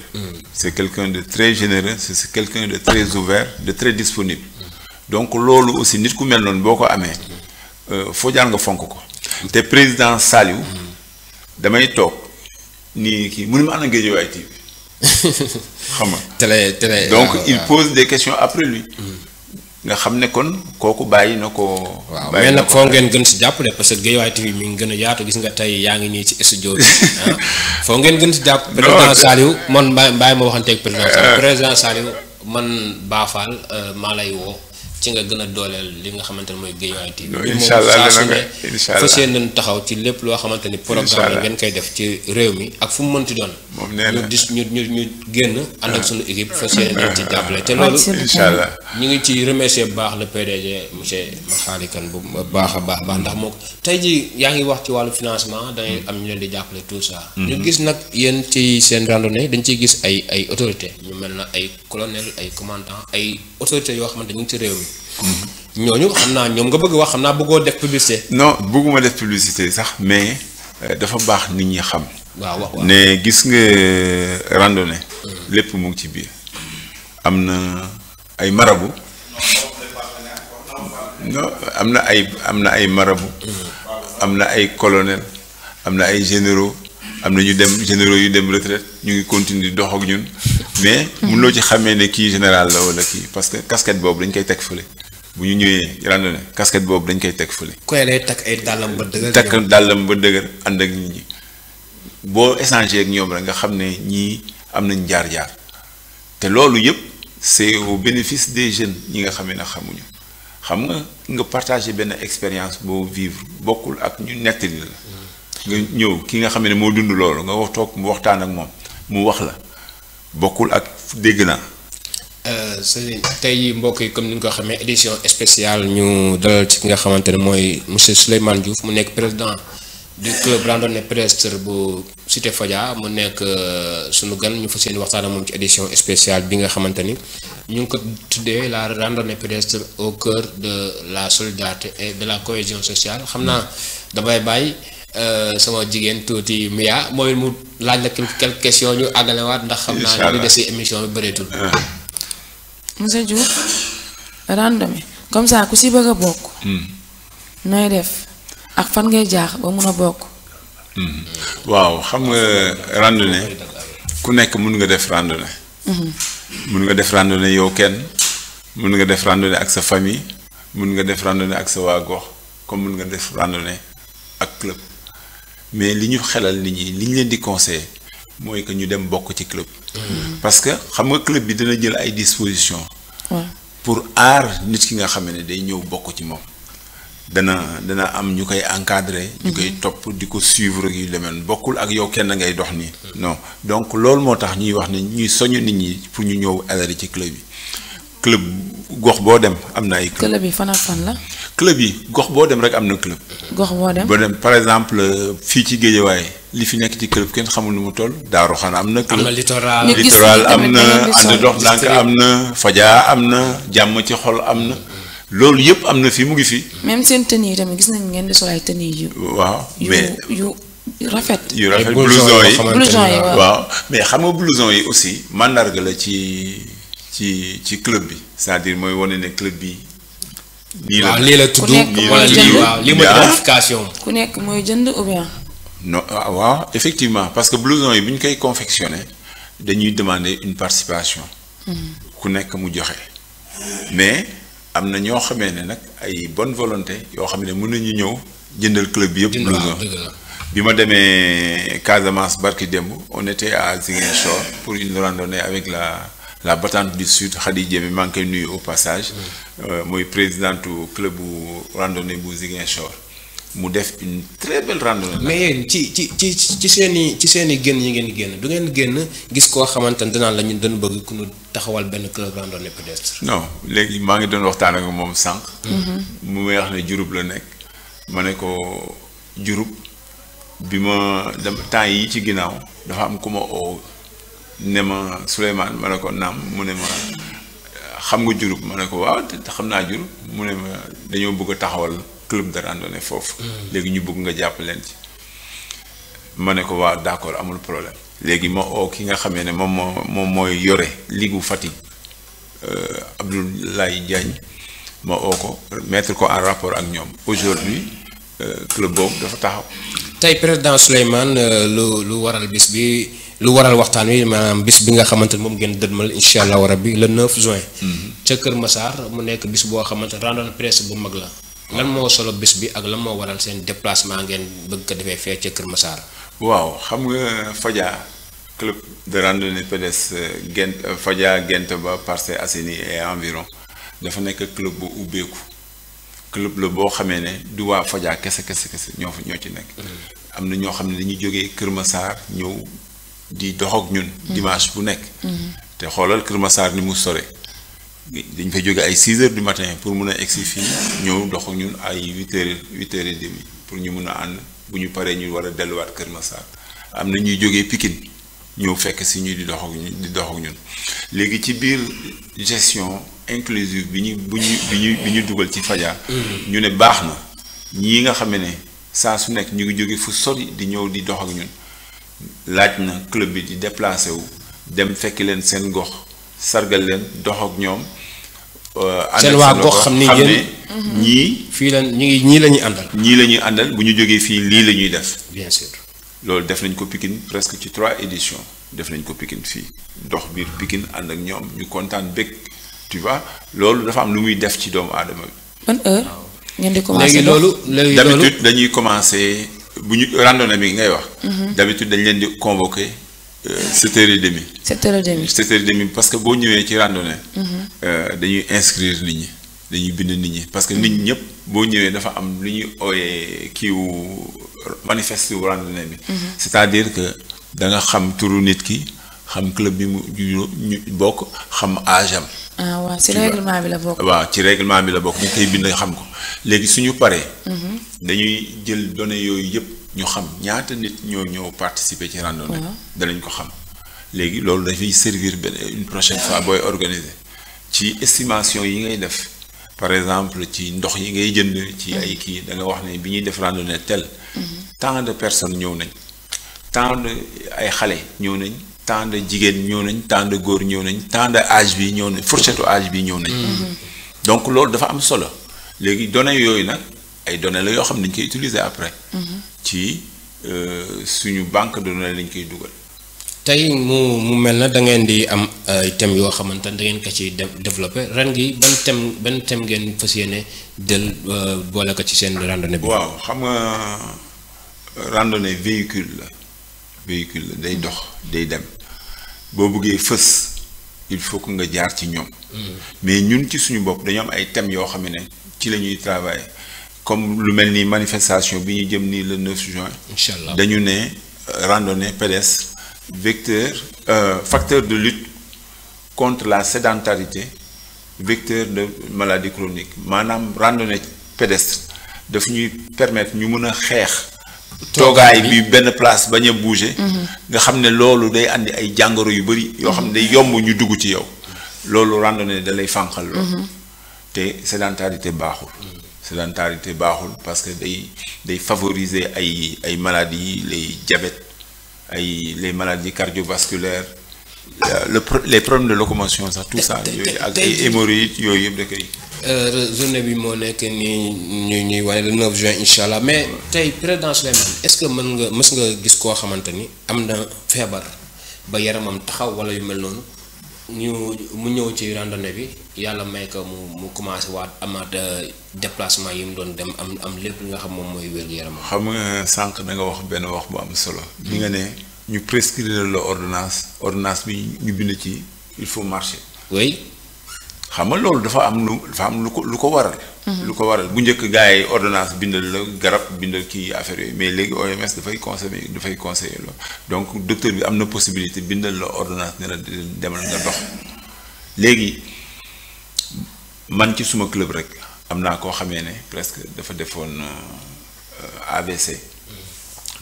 c'est quelqu'un de très généreux c'est quelqu'un de très ouvert de très disponible. donc loolu aussi nit ku mel noonu boo ko amee. foo jaar nga fonk ko. te président Saliou. damay toog nii kii mënu ma ana Guédiawaye TV xam nga. télé donc il pose des questions après lui. nga xam ne kon kooku bàyyi na ko. waaw mais nag foo ngeen gën si jàppale parce que Guédiawaye TV mi ngi gën a yaatu gis nga tey yaa ngi nii ci studio bi foo ngeen gën si jàpp. président Saliou man bàyyi ma waxanteeg président Saliou man Bafal maa lay woo. ci nga gën a dooleel li nga xamante ne mooy Guédiawaye TV. incha allah incha allah fas yéene taxaw ci lépp loo xamante ni programme ngeen koy def ci réew mi ak fu mu mënti doon. moom nee na ñu génn ànd ak suñu équipe fas yéene leen ci jàppale. te loolu incha allah ñu ngi ci remercier bu baax le PDG monsieur Makhali Kane bu baax a baax ndax moo tey jii yaa ngi wax ci wàllu financement dangay am ñu leen di jàppale tout ça. ñu gis nag yéen ci seen randonnée dañ ciy gis ay autorités ñu mel na ay colonel ay commandant ay autorités yoo xamante ñu ngi ci réew mi. ñooñu xam naa ñoom nga bëgg wax xam naa bëggoo def publicité. non bëgguma def publicité sax mais dafa baax nit ñi xam. waaw ne gis nga randonnée. lépp mu ngi ci biir. am na ay marabu. non am na ay marabu. am na ay colonel am na ay généraux am na généraux yu dem retraite ñu ngi continuer di dox ak ñun mais mënuloo ci xamee ne kii général la wala kii parce que casquette boobu dañ koy teg fële bu ñu ñëwee randonnée casquette boobu dañ koy teg fële. koy lay takk ay dàllam ba dëgër. takk dàllam ba dëgër ànd ak nit ñi boo échanger ak ñoom rek nga xam ne ñii am nañ jaar-jaar te loolu yëpp c'est au bénéfice des jeunes ñi nga xam ne xamuñu xam nga partager benn expérience boo vivre bokkul ak ñu nettali la. nga ñëw ki nga xam ne moo dund loolu nga wax toog mu waxtaan ak moom mu wax la bokkul ak dégg naa. tey mbokk yi comme ni nga ko xamee édition spéciale ñu dalal ci ki nga xamante ne mooy monsieur Souleymane Diouf mu nekk président du club randonnée pédestre bu Cité Fadia mu nekk sunu gan ñu fas yéene waxtaan ak moom ci édition spéciale bi nga xamante ni ñu ngi ko tuddee la randonnée pédestre au cœur de la solidarité et de la cohésion sociale xam naa damay bàyyi. sama jigéen tuuti Mia mooy mu laaj la quelques questions ñu àggalewaat ndax xam naa ñu des ci émission bi bëreetul. monsieur Diouf randonnée comme ça ku si bëgg a bokk. nooy def ak fan ngay jaax ba mun a bokk. waaw xam nga randonnée ku nekk mun nga def randonnée. mun nga def randonnée yow kenn mun nga def randonnée ak sa famille mun nga def randonnée ak sa waa gox comme mun nga def randonnée ak club. mais li ñu xelal nit ñi li ñu leen di conseiller mooy que ñu dem bokk ci club. parce que xam nga club bi dina jël ay dispositions. pour aar nit ki nga xam ne day ñëw bokk ci moom. dana am ñu koy encadrer. ñu koy topp di ko suivre yu demee bokkul ak yow kenn ngay dox nii. non donc loolu moo tax ñuy wax ne ñuy soññ nit ñi pour ñu ñëw adhérer ci club yi. club gox boo dem am na ay. club yi fan ak fan la. club yi gox boo dem rek am na club. gox boo dem par exemple fii ci Guédiawaye li fi nekk ci club kenn xamul nu mu toll Daaru Xan am na. club am na littoral. littoral am na ànd dox ndànk am na Fadia am na jàmm ci xol am na. loolu yëpp am na fi mu ngi fi. même seen tenue yi tamit gis nañ ngeen di sol ay tenue yu. waaw mais yu rafet. yu rafet blouson yi waaw mais xam nga blouson yi aussi mandarga la ci club bi c'est-à-dire mooy wane ne club bi. lii la tudd wala lii mooy identification. ku nekk mooy jënd ou bien. non waaw effectivement parce que blouson yi bu ñu koy confectionné dañuy demander une participation. ku nekk mu joxe mais. am na ñoo xamee ne nag ay bonne volonté yoo xam ne mën nañu ñëw jëndal club bi yëpp blouson bi ma demee Casamance barki démb on était à Ziguinchor pour une randonnée avec la battante du sud Khady Diémé maa ngi koy nuyu au passage mooy présidente club bu randonnée bu Ziguinchor mu def une très belle randonnée. mais yéen ci seeni génn yi ngeen génn du ngeen génn gis koo xamante ne danaan la ñu doon bëgg ku ñu taxawal benn club randonnée pédestre. non léegi maa ngi doon waxtaan ak moom sànq. mu may wax ne Diouroup la nekk. ma ne ko Diouroup bi ma dem temps yi ci ginnaaw dafa am ku ma oo ne ma Souleymane ma ne ko naam mu ne ma xam nga Diouroup ma ne ko waaw xam naa Diouroup mu ne ma dañoo bëgg a taxawal. club de randonnée foofu. léegi ñu bëgg nga jàpp leen ci. ma ne ko waaw d'accord amul problème. léegi ma oo ki nga xamee ne moom mooy yore ligu Fatick Abdoulaye Diagne ma oo ko mettre ko en rapport ak ñoom aujourd'hui club boobu dafa taxaw. tey président Souleymane lu waral bis bi lu waral waxtaan wi maanaam bis bi nga xamante ne moom ngeen dëdmal incha allahu rabbi le 9 juin. ca Kër Massar mu nekk bis boo xamante ne randonnée pédestre bu mag la. lan moo solo bés bi ak lan moo waral seen déplacement ngeen bëgg ko defee fee ca Kër Massar. waaw xam nga Fadia club de randonnée pédestre Fadia Gent ba Parcelles Assainies et environ dafa nekk club bu ubbeeku club la boo xamee ne du waa Fadia kese ñoo ci nekk. am na ñoo xam ne dañuy jógee Kër Massar ñëw di dox ak ñun. dimanche bu nekk. te xoolal Kër Massar ni mu sore. dañ fay jóge ay 6 heures du matin pour mun a egsi fii ñëw dox ak ñun ay 8 heures et demi pour ñu mun a ànd bu ñu paree ñu war a delluwaat Kër Massar am na ñuy jógee Pikine ñëw fekk si ñu di dox ak ñun léegi ci biir gestion inclusive bi ñu dugal ci Fadia. ñu ne baax na ñii nga xam ne saa su nekk ñu ngi jóge fu sori di ñëw di dox ak ñun laaj na club bi di déplacé wu dem fekk leen seen gox sargal leen dox ak ñoom. seen waa gox xam ni yéen ñii. fii la ñii la ñuy àndal. ñii la ñuy àndal bu ñu jógee fii lii la ñuy def. bien sûr. loolu def nañ ko Pikine presque ci 3 éditions def nañ ko Pikine fii dox biir Pikine ànd ak ñoom ñu kontaan bëgg tu vois loolu dafa am lu muy def ci doomu aadama bi. ban heure. ngeen di commencé léegi loolu d'habitude dañuy commencé bu ñu randonnée bi ngay wax. d'habitude dañ leen di convoqué 7h30. 7h30 7h30 parce que boo ñëwee ci randonnée. dañuy inscrire nit ñi dañuy bind nit ñi parce que nit ñi ñëpp boo ñëwee dafa am lu ñuy ooyee kiiwu manifeste wu randonnée bi. c'est-à-dire que da nga xam turu nit ki xam club bi mu ñu bokk xam âge am. waaw ci règlement bi la bokk. waaw ci règlement bi la bokk dañ koy bind xam ko léegi suñu paree. dañuy jël données yooyu yëpp ñu xam ñaata nit ñoo ñëw participer ci randonnée. danañ ko xam léegi loolu dafay servir benn une prochaine fois booy organiser ci estimation yi ngay def par exemple ci ndox yi ngay jënd ci ay kii da nga wax ne bi ñuy def randonnée tel. tant de personnes ñëw nañ tant de ay xale ñëw nañ. tant de jigéen ñëw nañ tant de góor ñëw nañ tant de âge bi ñëw nañ fourchette âge bi ñëw nañ. donc loolu dafa am solo léegi données yooyu nag ay données la yoo xam ne dañ koy utiliser après. ci suñu banque de données lañ koy dugal. tey mu mel na da ngeen di am ay thèmes yoo xamante ne da ngeen ko ci développé ren gi ban thème ngeen fas yéene del boole ko ci seen randonnée bi. waaw xam nga randonnée véhicule la. véhicule la day dox day dem boo bëggee fës il faut que nga jaar ci ñoom. mais ñun ci suñu bopp dañoo am ay thèmes yoo xam ne ci la ñuy travailler comme lu mel ni manifestation bi ñu jëm nii le 9 juin. incha allah dañu ne randonnée pédestre facteur de lutte contre la sédentarité vecteur de maladie chronique maanaam randonnée pédestre daf ñuy permettre ñu mën a xeex. toogaay bi benn place bañ a bouger. nga xam ne loolu day andi ay jàngoro yu bari yoo xam ne day yomb ñu dugg ci yow. loolu randonnée da lay fànqal loolu. te sédentarité baaxul. sédentarité baaxul parce que day favoriser ay maladies les diabètes les maladies cardiovasculaires les problèmes de locomotion sax tout ça yooyu ak ay hémorroïdes yooyu yëpp da koy. journée bi moo nekk nii ñuy wane le 9 juin incha allah mais tey président Souleymane est-ce que mës nga gis koo xamante ni am na feebar ba yaramam taxaw wala yu mel noonu mu ñëw ci randonnée bi yàlla may ko mu commencé waat amaat déplacement yi mu doon dem am lépp li nga xam moom mooy wér-gu-yaramam. xam nga sànq da nga wax benn wax bu am solo. bi nga ne ñu prescrire la ordonnance bi ñu bind ci il faut marcher. oui. xam nga loolu dafa am lu ko waral. lu ko waral bu njëkk gars yi ordonnance bindal la garab bindal kii affaire yooyu mais léegi OMS dafay conseiller loolu donc docteur bi am na possibilité bindal la ordonnance ne la demal nga dox. léegi man ci suma club rek am naa koo xamee ne presque dafa defoon AVC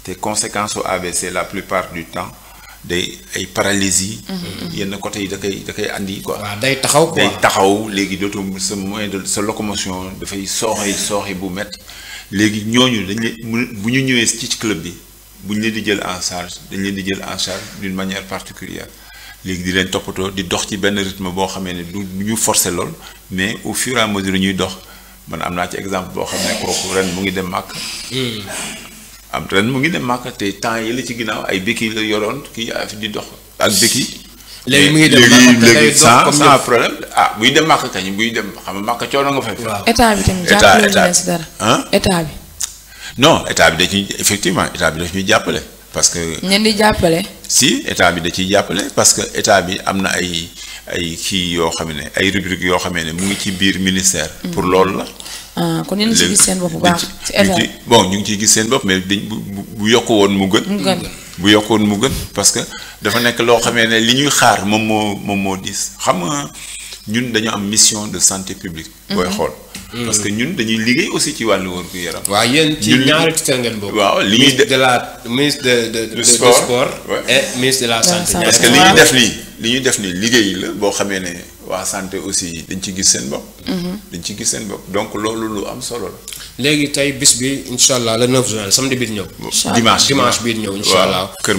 te conséquence au AVC la plupart du temps. day ay paralysie yenn côté yi da koy andi quoi. waaw day taxaw léegi dootoo sa moyen de sa locomotion dafay sooxe bu métti léegi ñooñu dañ leen bu ñu ñëwee ci club bi bu ñu leen di jël en charge dañ leen di jël en charge d'une manière particulière léegi di leen toppatoo di dox ci benn rythme boo xamee ne du ñu forcer lool mais au fur et à mesure ñuy dox man am naa ci exemple boo xam ne kooku ren mu ngi dem màkk. ren mu ngi dem màkk te temps yi la ci ginnaaw ay béquilles la yoroon kii di dox ak béquilles. léegi mu ngi dem léegi sans problème buy dem màkk kañ buy dem xam nga màkk coono nga fay. waaw état bi tamit jàppale leen si dara. état bi. non état bi da ciy effectivement état bi daf ñuy jàppale parce que. ñeen di jàppale. si état bi da ciy jàppale parce que état bi am na ay kii yoo xam ne ay rubriques yoo xam ne mu ngi ci biir ministère. pour loolu la. kon yéen a ngi ciy gis seen bopp bu baax ci état bon ñu ngi ciy gis seen bopp mais bu yokk woon mu gën. bu yokk woon mu gën parce que dafa nekk loo xamee ne li ñuy xaar moom moo diis xam nga ñun dañu am mission de santé publique. booy xool. parce que ñun dañuy liggéey aussi ci wàllu wér-gu-yaram. waaw yéen ci ñaari titre ngeen bokk. waaw li ñuy ministre de sport et ministre de la santé. parce que li ñuy def nii liggéey la boo xamee ne waa santé aussi dañ ci gis seen bopp. dañ ci gis seen bopp donc loolu lu am solo la. léegi tey bis bi incha allah le 9 juin samedi bii di ñëw. dimanche bii di ñëw incha allah. Kër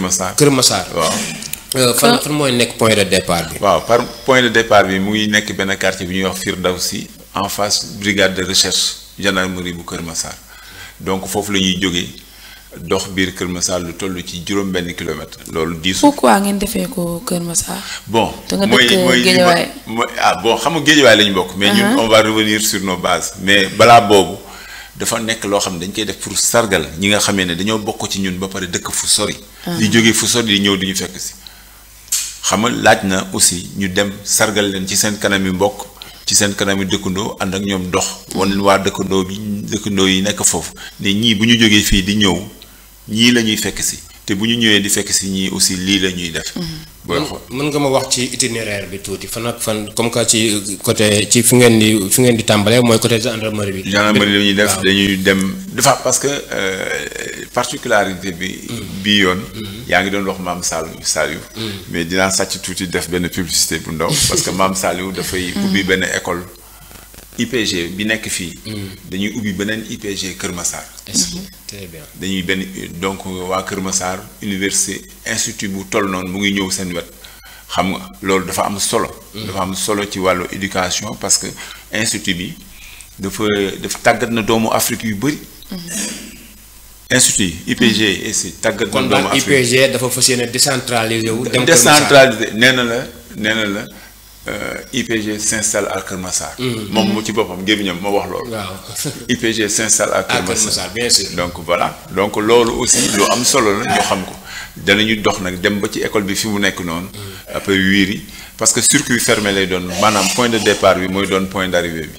Massar waaw. fan mooy nekk point de départ bi. waaw par point de départ bi mu ngi nekk benn quartier bi ñuy wax Firdawsi en face brigade de recherche gendarmerie bu Kër Massar donc foofu la ñuy jógee dox biir Kër Massar lu toll ci juróom-benn kilomètre. loolu diisu. pourquoi ngeen defee ko Kër Massar. bon te nga dëkk Guédiawaye bon xam nga Guédiawaye la ñu bokk. mais ñun on va revenir sur nos bases. mais balaa boobu dafa nekk loo xam ne dañ koy def pour sargal ñi nga xamee ne dañoo bokk ci ñun ba pare dëkk fu sori. di jógee fu sori di ñëw di ñu fekk si. xam nga laaj na aussi ñu dem sargal leen ci seen kanami mbokk ci seen kanami dëkkandoo ànd ak ñoom dox wan waa dëkkandoo yi nekk foofu ne ñii bu ñu jógee fii di ñëw ñii la ñuy fekk si te bu ñu ñëwee di fekk si ñii aussi lii la ñuy def. booy xool mën nga ma wax ci itinéraire bi tuuti fan ak fan comme que ci côté ci fi ngeen di tàmbalee mooy côté gendarmerie bi. gendarmerie la ñuy def dañuy dem dafa parce que particularité bi yoon. yaa ngi doon wax maam Saliou. mais dinaa sàcc tuuti def benn publicité bu ndaw parce que maam Saliou dafay ubbi benn école IPG bi nekk fii. dañuy ubbi beneen IPG Kër Massar. très bien dañuy benn donc waa Kër Massar université institut bu toll noonu mu ngi ñëw seen wet xam nga loolu dafa am solo. dafa am solo ci wàllu éducation parce que institut bi dafa tàggat na doomu Afrique yu bëri. institut yi IPG et tàggat na doomu Afrique kon daal IPG dafa fas yéene décentralisé wu. dem décentralisé nee na la IPG s'installe à Kër Massar. moom mu ci boppam gémmiñam moo wax loolu. waaw IPG s'installe à Kër Massar bien sûr. donc voilà donc loolu aussi lu am solo la ñu xam ko danañu dox nag dem ba ci école bi fi mu nekk noonu. après wiiri parce que circuit fermé lay doon maanaam point de départ bi mooy doon point d'arrivée bi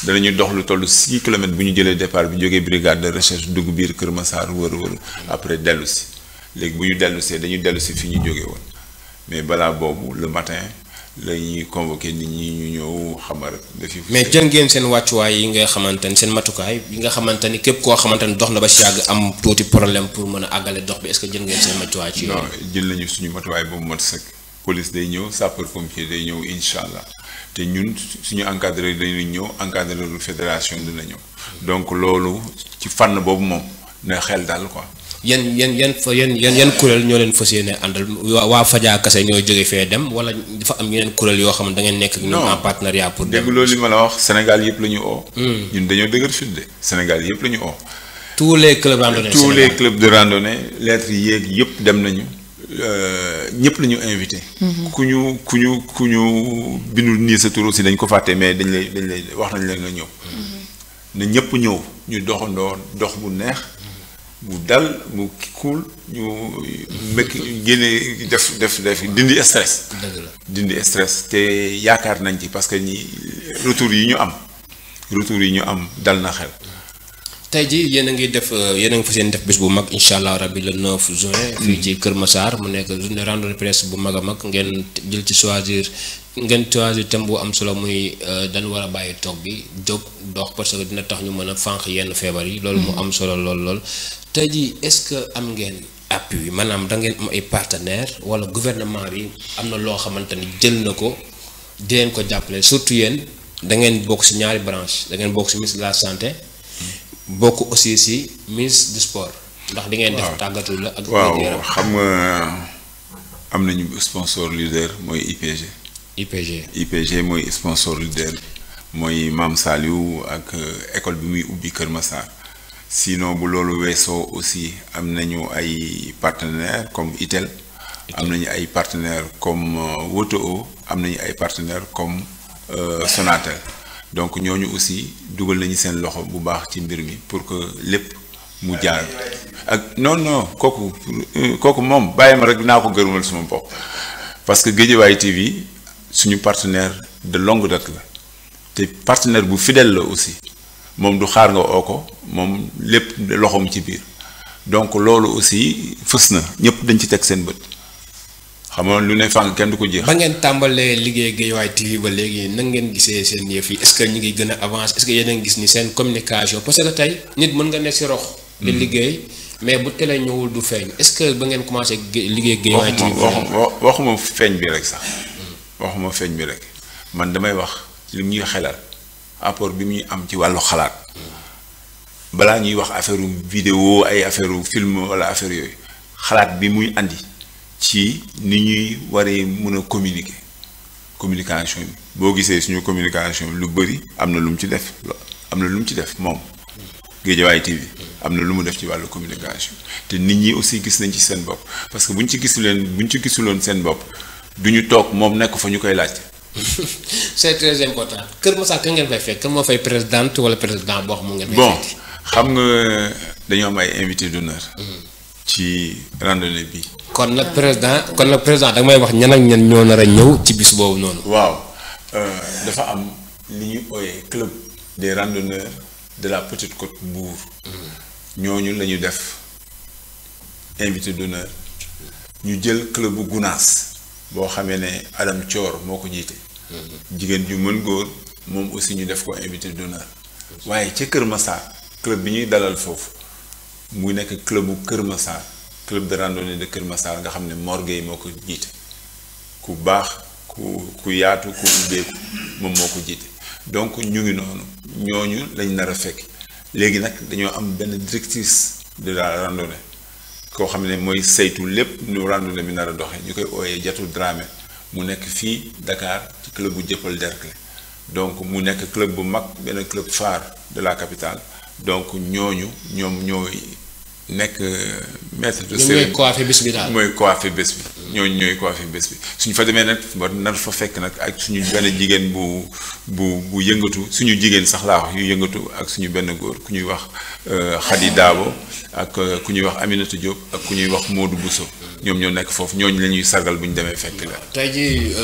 danañu dox lu toll 6 kilomètres bu ñu jëlee départ bi jógee brigade de recherche dugg biir Kër Massar wër après dellu si léegi bu ñu dellu see dañu dellu si fi ñu jógee woon mais balaa boobu le matin la ñuy convoqué nit ñi ñu ñëw xamar defi. mais jël ngeen seen wàccuwaay yi nga xamante ni seen matukaay yi nga xamante ni képp koo xamante ni dox na ba si yàgg am tuuti problème pour mën a àggale dox bi est-ce que jël ngeen seen matuwaay. ci non jël nañu suñu matuwaay boobu mat sëkk police day ñëw sapeur pompier day ñëw incha allah te ñun suñu encadreur dañuy ñëw encadreur fédération dina ñëw donc loolu ci fànn boobu moom na xel daal quoi. yan kuréel ñoo leen fas yéene àndal waa Fadja kase ñoo jóge fee dem wala dafa am yeneen kuréel yoo xam ne da ngeen nekk ak ñoom en partenariat pour dem. dégg loolu li ma la wax Sénégal yëpp la ñu oo. ñun dañoo dëgër fit de Sénégal yëpp la ñu oo. tous les clubs randonnée tous les clubs de randonnée lettres yi yéeg yëpp dem nañu ñëpp la ñu invité. ku ñu bindul nii sa tur aussi dañ ko fàtte mais dañ lay wax nañ leen nga ñëw. ne ñëpp ñëw ñu doxandoo dox bu neex. bu dal bu cool ñu mekk génne def dindi stress. dindi stress te yaakaar nañ ci parce que ñi retour yi ñu am dal na xel. tey jii yéen a ngi fas yéene def bés bu mag incha allah rabbi le 9 juin. fii ci Kër Massar mu nekk journée randonnée presse bu mag a mag ngeen jël ci choisir thème bu am solo muy dañ war a bàyyi toog bi jóg dox parce que dina tax ñu mën a fànq yenn feebar yi. loolu mu am solo lool. tey jii est-ce que am ngeen appui maanaam da ngeen am ay partenaires wala gouvernement bi am na loo xamante ni jël na ko di leen ko jàppale surtout yéen da ngeen bokk ci ñaari branche da ngeen bokk ci ministre de la santé bokk aussi ci ministre du sport ndax di ngeen def tàggatu la ak. waaw xam nga am nañu sponsor leader mooy IPG mooy sponsor leader mooy Mame Saliou ak école bi muy ubbi Kër Massar. sinon bu loolu weesoo aussi am nañu ay partenaires comme ITEL am nañu ay partenaires comme Woto am nañu ay partenaires comme Sonatel donc ñooñu aussi dugal nañu seen loxo bu baax ci mbir mi pour que lépp mu jaar ak non kooku moom bàyyi ma rek naa ko gërëmal suma bopp parce que Guédiawaye TV suñu partenaire de longue date la te partenaire bu fidèle la aussi. moom du xaar nga oo ko moom lépp loxoom ci biir donc loolu aussi fës na ñëpp dañ ci teg seen bët xam nga lu ne fànn kenn du ko jeex. ba ngeen tàmbalee liggéey Guédiawaye TV ba léegi nan ngeen gisee seen yëf yi est-ce que ñu ngi gën a avancer est-ce que yéen a ngi gis ni seen communication parce que tey nit mën nga nekk ci rox. di liggéey mais bu télé ñëwul du feeñ est-ce que ba ngeen commencé liggéey Guédiawaye TV. waxuma feeñ bi rek sax. waxuma feeñ bi rek man damay wax li ñuy xelal. apport bi muy am ci wàllu xalaat balaa ñuy wax affaire vidéo ay affaire film wala affaire yooyu xalaat bi muy andi ci ni ñuy waree mën a communication bi boo gisee suñu communication lu bëri am na lu mu ci def moom Guédiawaye TV am na lu mu def ci wàllu communication te nit ñi aussi gis nañ ci seen bopp parce que buñ ci gisuloon seen bopp duñu toog moom nekk fa ñu koy laajte. c'est très important Kër Massar kan ngeen fay fekk kan moo fay présidente wala président boo xam mu ngeen fay bon xam nga dañoo am ay invité d'honneur ci randonnée bi. kon nag président da may wax ñan ak ñan ñoo nar a ñëw ci bis boobu noonu. waaw dafa am li ñuy ooyee club des randonneurs de la Petite Côte Mbour. ñooñu la ñu def invité d'honneur ñu jël club bu Gounass. boo xamee ne Adam Thior moo ko jiite. jigéen ju mën góor moom aussi ñu def ko invité d'honneur. waaye ca Kër Massar club bi ñuy dalal foofu mu nekk club bu Kër Massar club de randonnée de Kër Massar nga xam ne Mor Gueye moo ko jiite ku baax ku yaatu ku ubbeeku moom moo ko jiite donc ñu ngi noonu ñooñu lañ nar a fekk léegi nag dañoo am benn directrice de la randonnée. koo xam ne mooy saytu lépp nu randonnée bi nar a doxee ñu koy ooyee Jatou Dramé mu nekk fii Dakar ci club bu Jëppal Derklé donc mu nekk club bu mag benn club phare de la capitale donc ñoom ñooy nekk maître de cérémonie. ñooy coiffé bés bi daal. mooy coiffé bés bi ñooñu ñooy coiffé bés bi suñu fa demee nag ba nar fa fekk nag ak suñu benn jigéen bu yëngatu suñu jigéen sax laa wax yu yëngatu ak suñu benn góor ku ñuy wax Khady Dabo ak ku ñuy wax Aminata Diop ak ku ñuy wax Modou Bousso ñoom ñoo nekk foofu ñooñu la ñuy sargal bu ñu demee fekk la. tey jii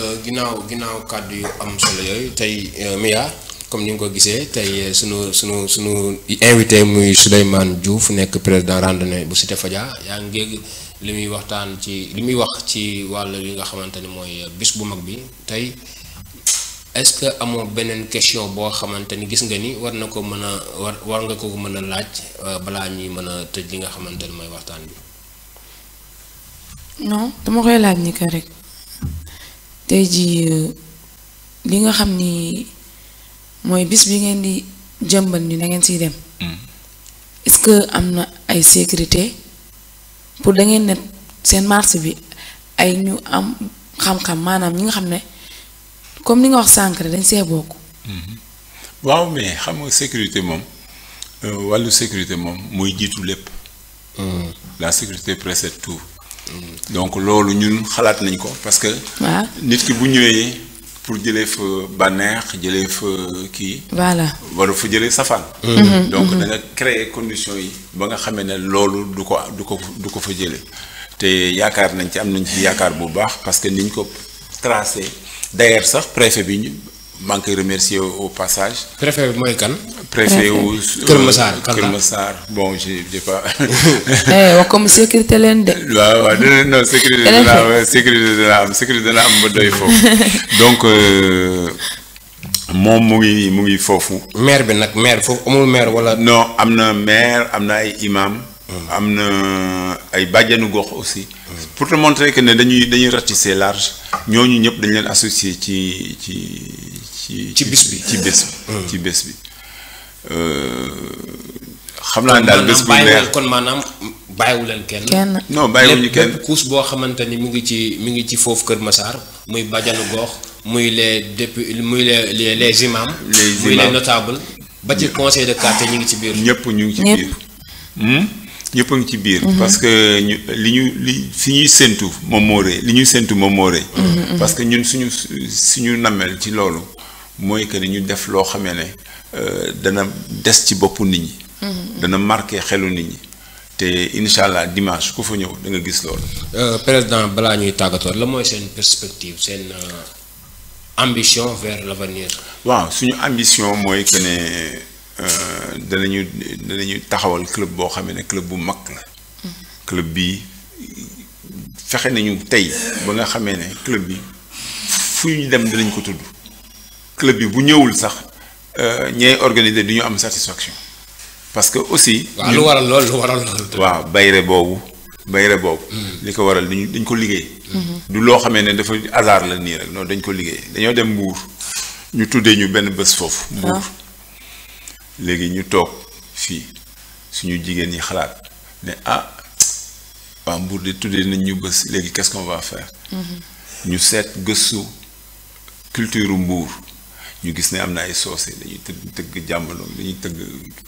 ginnaaw kàddu yu am solo yooyu tey Mia comme ni nga ko gisee tey sunu invité muy Souleymane Diouf nekk président randonnée bu Cité Fadia yaa ngi li muy waxtaan ci li muy wax ci wàll li nga xamante ni mooy bis bu mag bi tey est-ce que amoo beneen question boo xamante ni gis nga ni war na ko mën a war nga ko mën a laaj balaa ñuy mën a tëj li nga xamante ni mooy waxtaan bi. non dama koy laaj ni que rek tey jii li nga xam ni mooy bis bi ngeen di jëmbal ni da ngeen siy dem. est-ce que am na ay sécurité pour da ngeen ne seen marché bi ay ñu am xam-xam maanaam ñi nga xam ne comme ni nga wax sànq dañ see bokk. waaw mais xam nga sécurité moom wàllu sécurité moom mooy jiitu lépp. la sécurité précède tout. donc loolu ñun xalaat nañ ko parce que. waaw nit ki bu ñëwee pour jëlee fa bànneex jëlee fa kii. voilà waru fa jëlee safaan. donc da nga créer conditions yi ba nga xamee ne loolu du ko fa jëlee te yaakaar nañ ci am nañ ci yaakaar bu baax parce que niñ ko tracé d'ailleurs sax préfet bi ñu maa ngi koy remercier au passage. préfet bi mooy kan. préfet wu Kër Massar Kër Massar bon j'ai pas. wax comme sécurité leen de. waaw non sécurité dina am sécurité dina am ba doy foofu donc moom mu ngi foofu. maire bi nag maire foofu amul maire wala. non am na maire am na ay imam. am na ay bàjjanu gox aussi. pour te montrer que ne dañuy ratisser large ñooñu ñëpp dañ leen associer ci bés bi ci bés bi xam naa daal bés bu neex kon maanaam bàyyiwu leen kenn. non bàyyiwuñu kenn lépp couche boo xamante ni mi ngi ci foofu Kër Massar muy bàjjanu gox muy les les imams. muy les notables ba ci conseil de quartier ñu ngi ci biir. ñëpp ñu ngi ci biir. ñëpp a ngi ci biir. parce que fi ñuy séntu moom moo rëy li ñuy séntu moom moo rëy. parce que ñun suñu nammeel ci loolu mooy que ni ñu def loo xamee ne dana des ci boppu nit ñi. dana marqué xelu nit ñi te incha allah dimanche ku fa ñëw da nga gis loolu. président balaa ñuy tàggatoo la mooy seen perspective seen ambition vers l'avenir. waaw suñu ambition mooy que ne. danañu taxawal club boo xam ne club bu mag la. club bi fexe nañu tey ba nga xamee ne club bi fu ñu dem danañ ko tudd. club bi bu ñëwul sax ñay organiser du ñu am satisfaction. parce que aussi. waaw lu waral lool. waaw bayre boobu. li ko waral dañ ko liggéey. du loo xamee ne dafa hasard la nii rek non dañ ko liggéey dañoo dem Mbour ñu tuddee ñu benn bés foofu. Mbour. léegi ñu toog fii suñu jigéen ñi xalaat ne waa Mbour de tuddee nañ ñu bés léegi qu'est-ce qu'on va faire. ñu seet gëstu culture Mbour ñu gis ne am na ay soose dañuy tëgg jàmbalo dañuy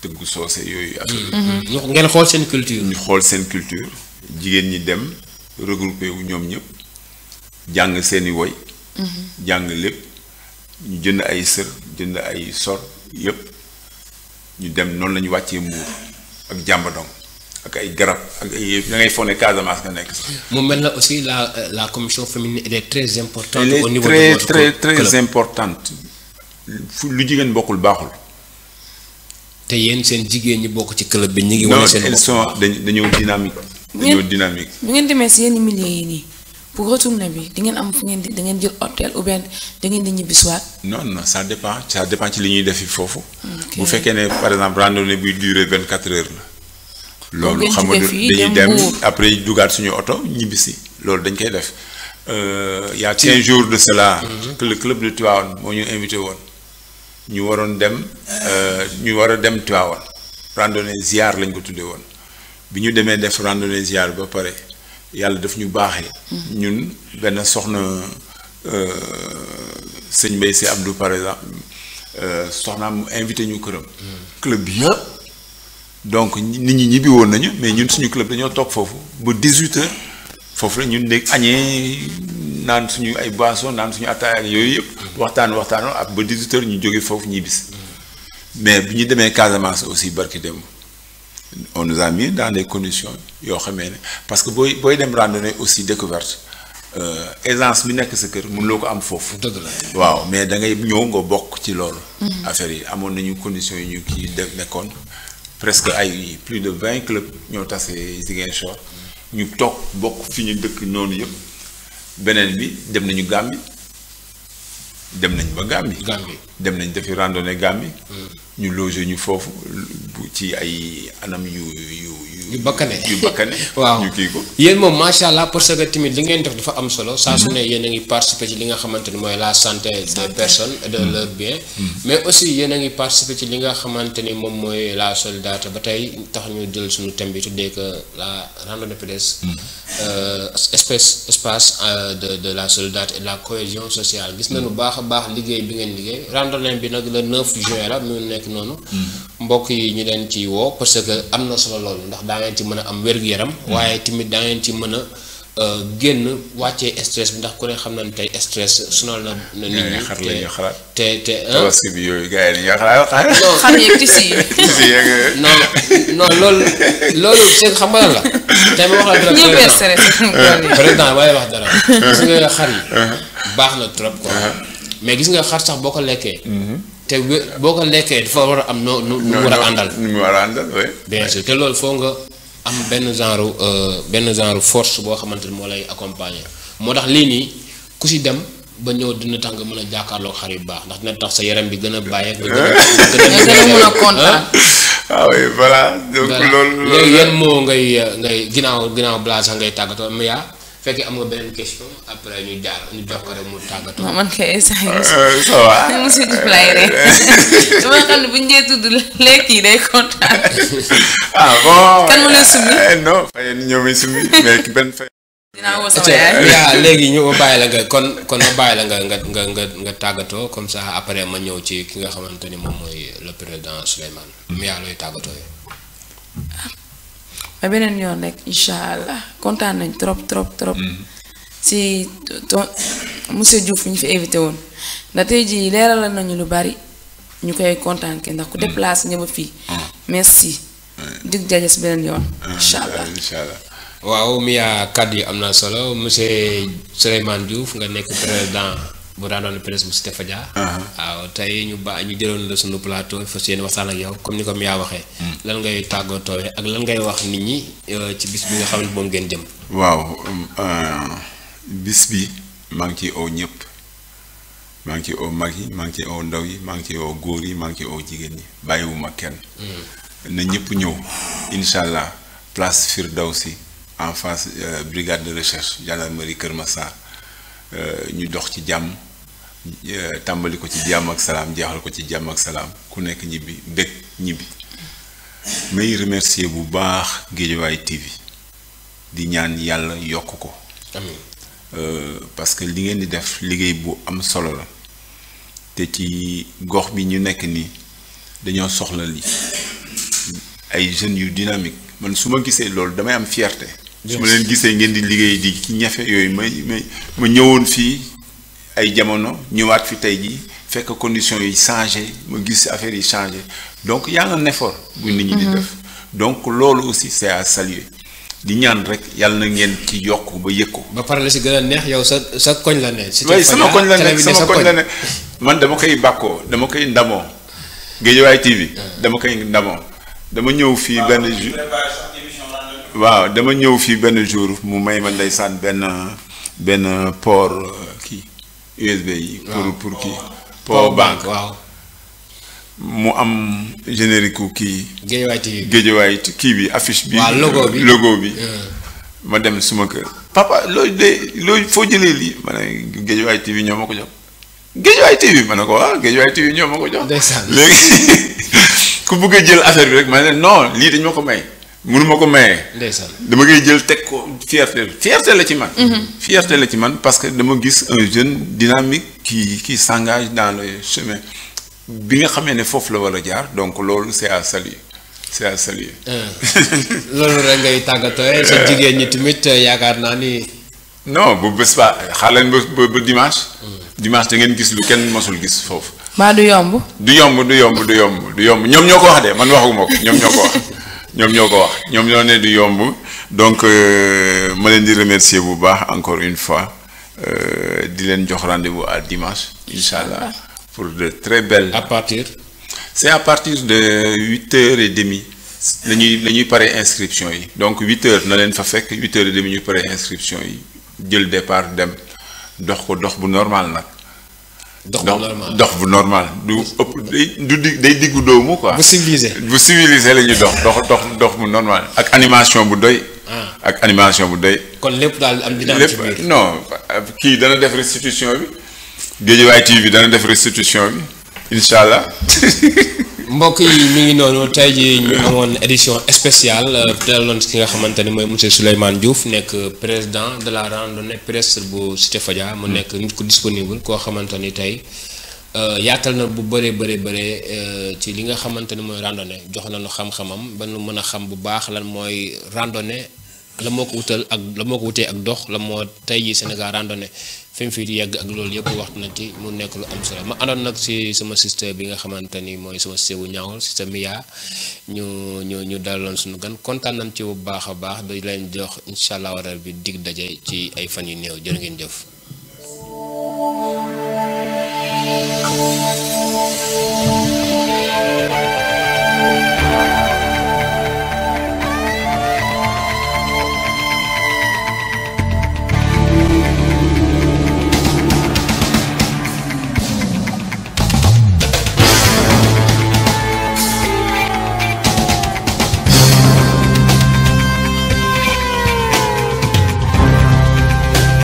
tëgg soose yooyu. ngeen xool seen culture. ñu xool seen culture jigéen ñi dem regroupé wu ñoom ñëpp jàng seeni woy. jàng lépp ñu jënd ay sër jënd ay sor yëpp. ñu dem noonu la ñu wàccee Mbour ak jàmbadong ak ay garab ak ay da ngay fone Casamance nga nekk sax. mu mel na aussi la commission féminine elle est très importante. au niveau de votre club très importante. lu jigéen bokkul baaxul. te yéen seen jigéen ñi bokk ci club bi ñu ngi. wane seen bopp dañoo dynamique. dañoo dynamique. bu ngeen demee si yenn milieu yi nii pour retourner bi di ngeen am fu ngeen da ngeen jël hôtel ou bien da ngeen di ñibbisiwaat. non ça dépend ci li ñuy defi foofu. bu fekkee ne par exemple randonnée buy durer 24 heures la. loolu xam nga dañuy dem après dugaat suñu oto ñibbisi loolu dañ koy def. y a 15 jours de cela. que le club de Tivaouane moo ñu invité woon. ñu waroon dem ñu war a dem Tivaouane. randonnée ziar lañ ko tuddee woon. bi ñu demee def randonnée ziar ba pare. yàlla daf ñu baaxee. ñun benn soxna sëñ Mbaye si Abdou par exemple soxnaam mu invité ñu këram. club bi yëpp donc nit ñi ñibbi woon nañu mais ñun suñu club dañoo toog foofu ba 18h foofu la ñun dégg añee naan suñu ay boissons naan suñu ataaya ak yooyu yëpp. waxtaanoo ak ba 18h ñu jóge foofu ñibbis mais bi ñu demee Casamance aussi barki dem. on nous a mis dans des conditions yoo xamee ne parce que booy dem randonnée aussi découverte aisance bi nekk sa kër mënuloo ko am foofu. dëgg la waaw mais da ngay ñëw nga bokk ci loolu. affaire yi amoon nañu conditions yi ñu kii def nekkoon presque ay plus de 20 clubs ñoo tase Ziguinchor ñu toog bokk fi ñu dëkk noonu yëpp beneen bi dem nañu Gambie dem nañ ba Gambie. dem nañ defi randonnée Gambie. ñu loger ñu foofu ci ay anam yu bakkane waaw ñu kii ko. yéen moom macha allah parce que tamit li ngeen def dafa am solo. saa su ne yéen a ngi participer ci li nga xamante ni mooy la santé des personnes et de leur bien. mais aussi yéen a ngi participer ci li nga xamante ni moom mooy la solidarité ba tey tax ñu jël suñu thème bi tuddee que la randonnée pédestre. espace de la solidarité et de la cohésion sociale gis nañu baax a baax liggéey bi ngeen liggéey randonnée bi nag le 9 juin la mu nekk noonu. mbokk yi ñu leen ci woo parce que am na solo loolu ndax daa ngeen ci mën a am wér-gu-yaram. waaye tamit daa ngeen ci mën a génn wàccee stress bi ndax ku ne xam na ne tey stress sonal na nit ñi. te tabaski bi yooyu gars yi dañuy xalaat. xam yeeg tisi yi. non loolu c'est xam nga lan la. tey ma wax la dara président waaye wax dara. gis nga xar yi. baax na trop quoi. mais gis nga xar sax boo ko lekkee. te boo ko lekkee dafa war a am nu war a àndal. nu mu war a àndal oui. bien sûr te loolu foo nga am benn genre force boo xamante ni moo lay accompagner moo tax lii nii ku si dem ba ñëw dina tax nga mën a jàkkaarloo xar yu baax ndax dina tax sa yaram bi gën a bàyyi. nga gën a mën a kontaan. ah oui voilà. donc loolu léegi yan moo ngay ginnaaw balaa sax ngay tàggatoo mais yaa fekkee am nga beneen question après ñu jox ko rek mu tàggatoo. man kay sax ça va. monsieur Diouf laay rek dama xam ne bu ñu dee tudd lekk yi day kontaan. ah bon kan ma lay summi. non fay ñoom ay summi mais benn fay. dinaa woo sama yaay. yaa léegi ñu bàyyi la nga kon ma bàyyi la nga tàggatoo comme ça après ma ñëw ci ki nga xamante ni moom mooy le président Souleymane. mi yaa looy tàggatoo yi. ba beneen yoon rek incha allah kontaan nañ trop. si monsieur Diouf ñu fi invité woon ndax tey jii leeralal nañu lu bari ñu koy kontaan ke ndax ku déplacé ñëw ba fii. merci. dig jaajëf si beneen yoon. incha allah. waaw Mia kàddu yi am na solo monsieur Souleymane Diouf nga nekk président bu randonnée pédestre bu Cité Fadia. waaw tey ñu jëloon la sunu plateau fas yéene waxtaan ak yow comme ni ko Mia waxee. lan ngay tàggatoo ak lan ngay wax nit ñi ci bis bi nga xam ne moom ngeen jëm. waaw bis bi maa ngi ciy oo ñëpp maa ngi ciy oo mag yi maa ngi ciy oo ndaw yi maa ngi ciy oo góor yi maa ngi ciy oo jigéen ñi bàyyiwuma kenn. na ñëpp ñëw incha allah place Firdawsi en face brigade de recherche gendarmerie Kër Massar ñu dox ci jàmm tàmbali ko ci jàmm ak salaam jeexal ko ci jàmm ak salaam ku nekk ñibbi bég ñibbi may remercier bu baax Guédiawaye TV di ñaan yàlla yokk ko. amiin parce que li ngeen di def liggéey bu am solo la te ci gox bi ñu nekk nii dañoo soxla li ay jeunes yu dynamique man su ma gisee loolu damay am fierté. su ma leen gisee ngeen di liggéey di ci ñafe yooyu ma ñëwoon fii ay jamono ñëwaat fi tey jii fekk conditions yi changé ma gis affaire yi changé donc y a un effort bu nit ñi di def donc loolu aussi c'est à saluer di ñaan rek yàlla na ngeen ci yokk ba yëg ko. ba pare la si gën a neex yow sa koñ la ne. oui sama koñ la ne sama koñ la ne man dama koy bàkkoo dama koy ndamoo Guédiawaye TV dama koy ndamoo dama ñëw fii benn jour. waaw dama ñëw fii benn jour mu may ma ndeysaan benn port kii USB yi. pour kii. port banque waaw. mu am générique kii. Guédiawaye TV kii bi affiche bi. waaw logo bi. ma dem suma kër. papa looy foo jëlee lii ma ne Guédiawaye TV ñoo ma ko jox. Guédiawaye TV ma ne ko waaw Guédiawaye TV ñoo ma ko jox. ndeysaan léegi ku bëgg a jël affaire bi rek ma ne non lii dañ ma ko may. mënuma ko mayee. ndeysaan dama koy jël teg ko fierté la ci man. fierté la ci man parce que dama gis un jeune dynamique qui s'engage dans le chemin bi nga xamee ne foofu la war a jaar donc loolu c'est à saluer. loolu rek ngay tàggatoo sa jigéen ñi tamit yaakaar naa ni. non bu bés ba xaar leen ba dimanche. dimanche da ngeen gis lu kenn mosul gis foofu. maa du yomb. du yomb ñoom ñoo ko wax de man waxuma ko ñoom ñoo ko wax ñoom ñoo ne du yomb donc ma leen di remercier bu baax encore une fois di leen jox rendez-vous à dimanche inchallah pour de très belles. à partir. c'est à partir de 8h30 lañuy pare inscription yi donc 8h na leen fa fekk 8h30 ñu pare inscription yi jël départ dem dox ko dox bu normal nag. dox bu normal du ëpp day diggu doomu quoi. bu civilisé la ñuy dox bu normal ak animation bu doy. ak animation bu doy. kon lépp daal am dina am ci biir. non kii dana def restitution bi Guédiawaye TV dana def restitution bi incha allah. mbokk yi mi ngi noonu tey jii ñu amoon édition spéciale teeloon ki nga xamante ni mooy monsieur Souleymane Diouf nekk président de la randonnée pédestre bu Cité Fadia mu nekk nit ku disponible koo xamante ni tey yaatal na bu bëree ci li nga xamante ni mooy randonnée jox nañu xam-xamam ba nu mën a xam bu baax lan mooy randonnée la moo ko wutee ak dox la moo tey jii Sénégal randonnée fi mu fi yegg ak loolu yëpp wax na ci mu nekk lu am solo ma àndoon nag si sama sister bi nga xamante ni mooy sama sewu ñaawal sister Mia ñu daloon suñu gan kontaan nañ ci bu baax a baax da leen jox incha allah waral bi dig daje ci ay fan yu néew jërë ngeen jëf.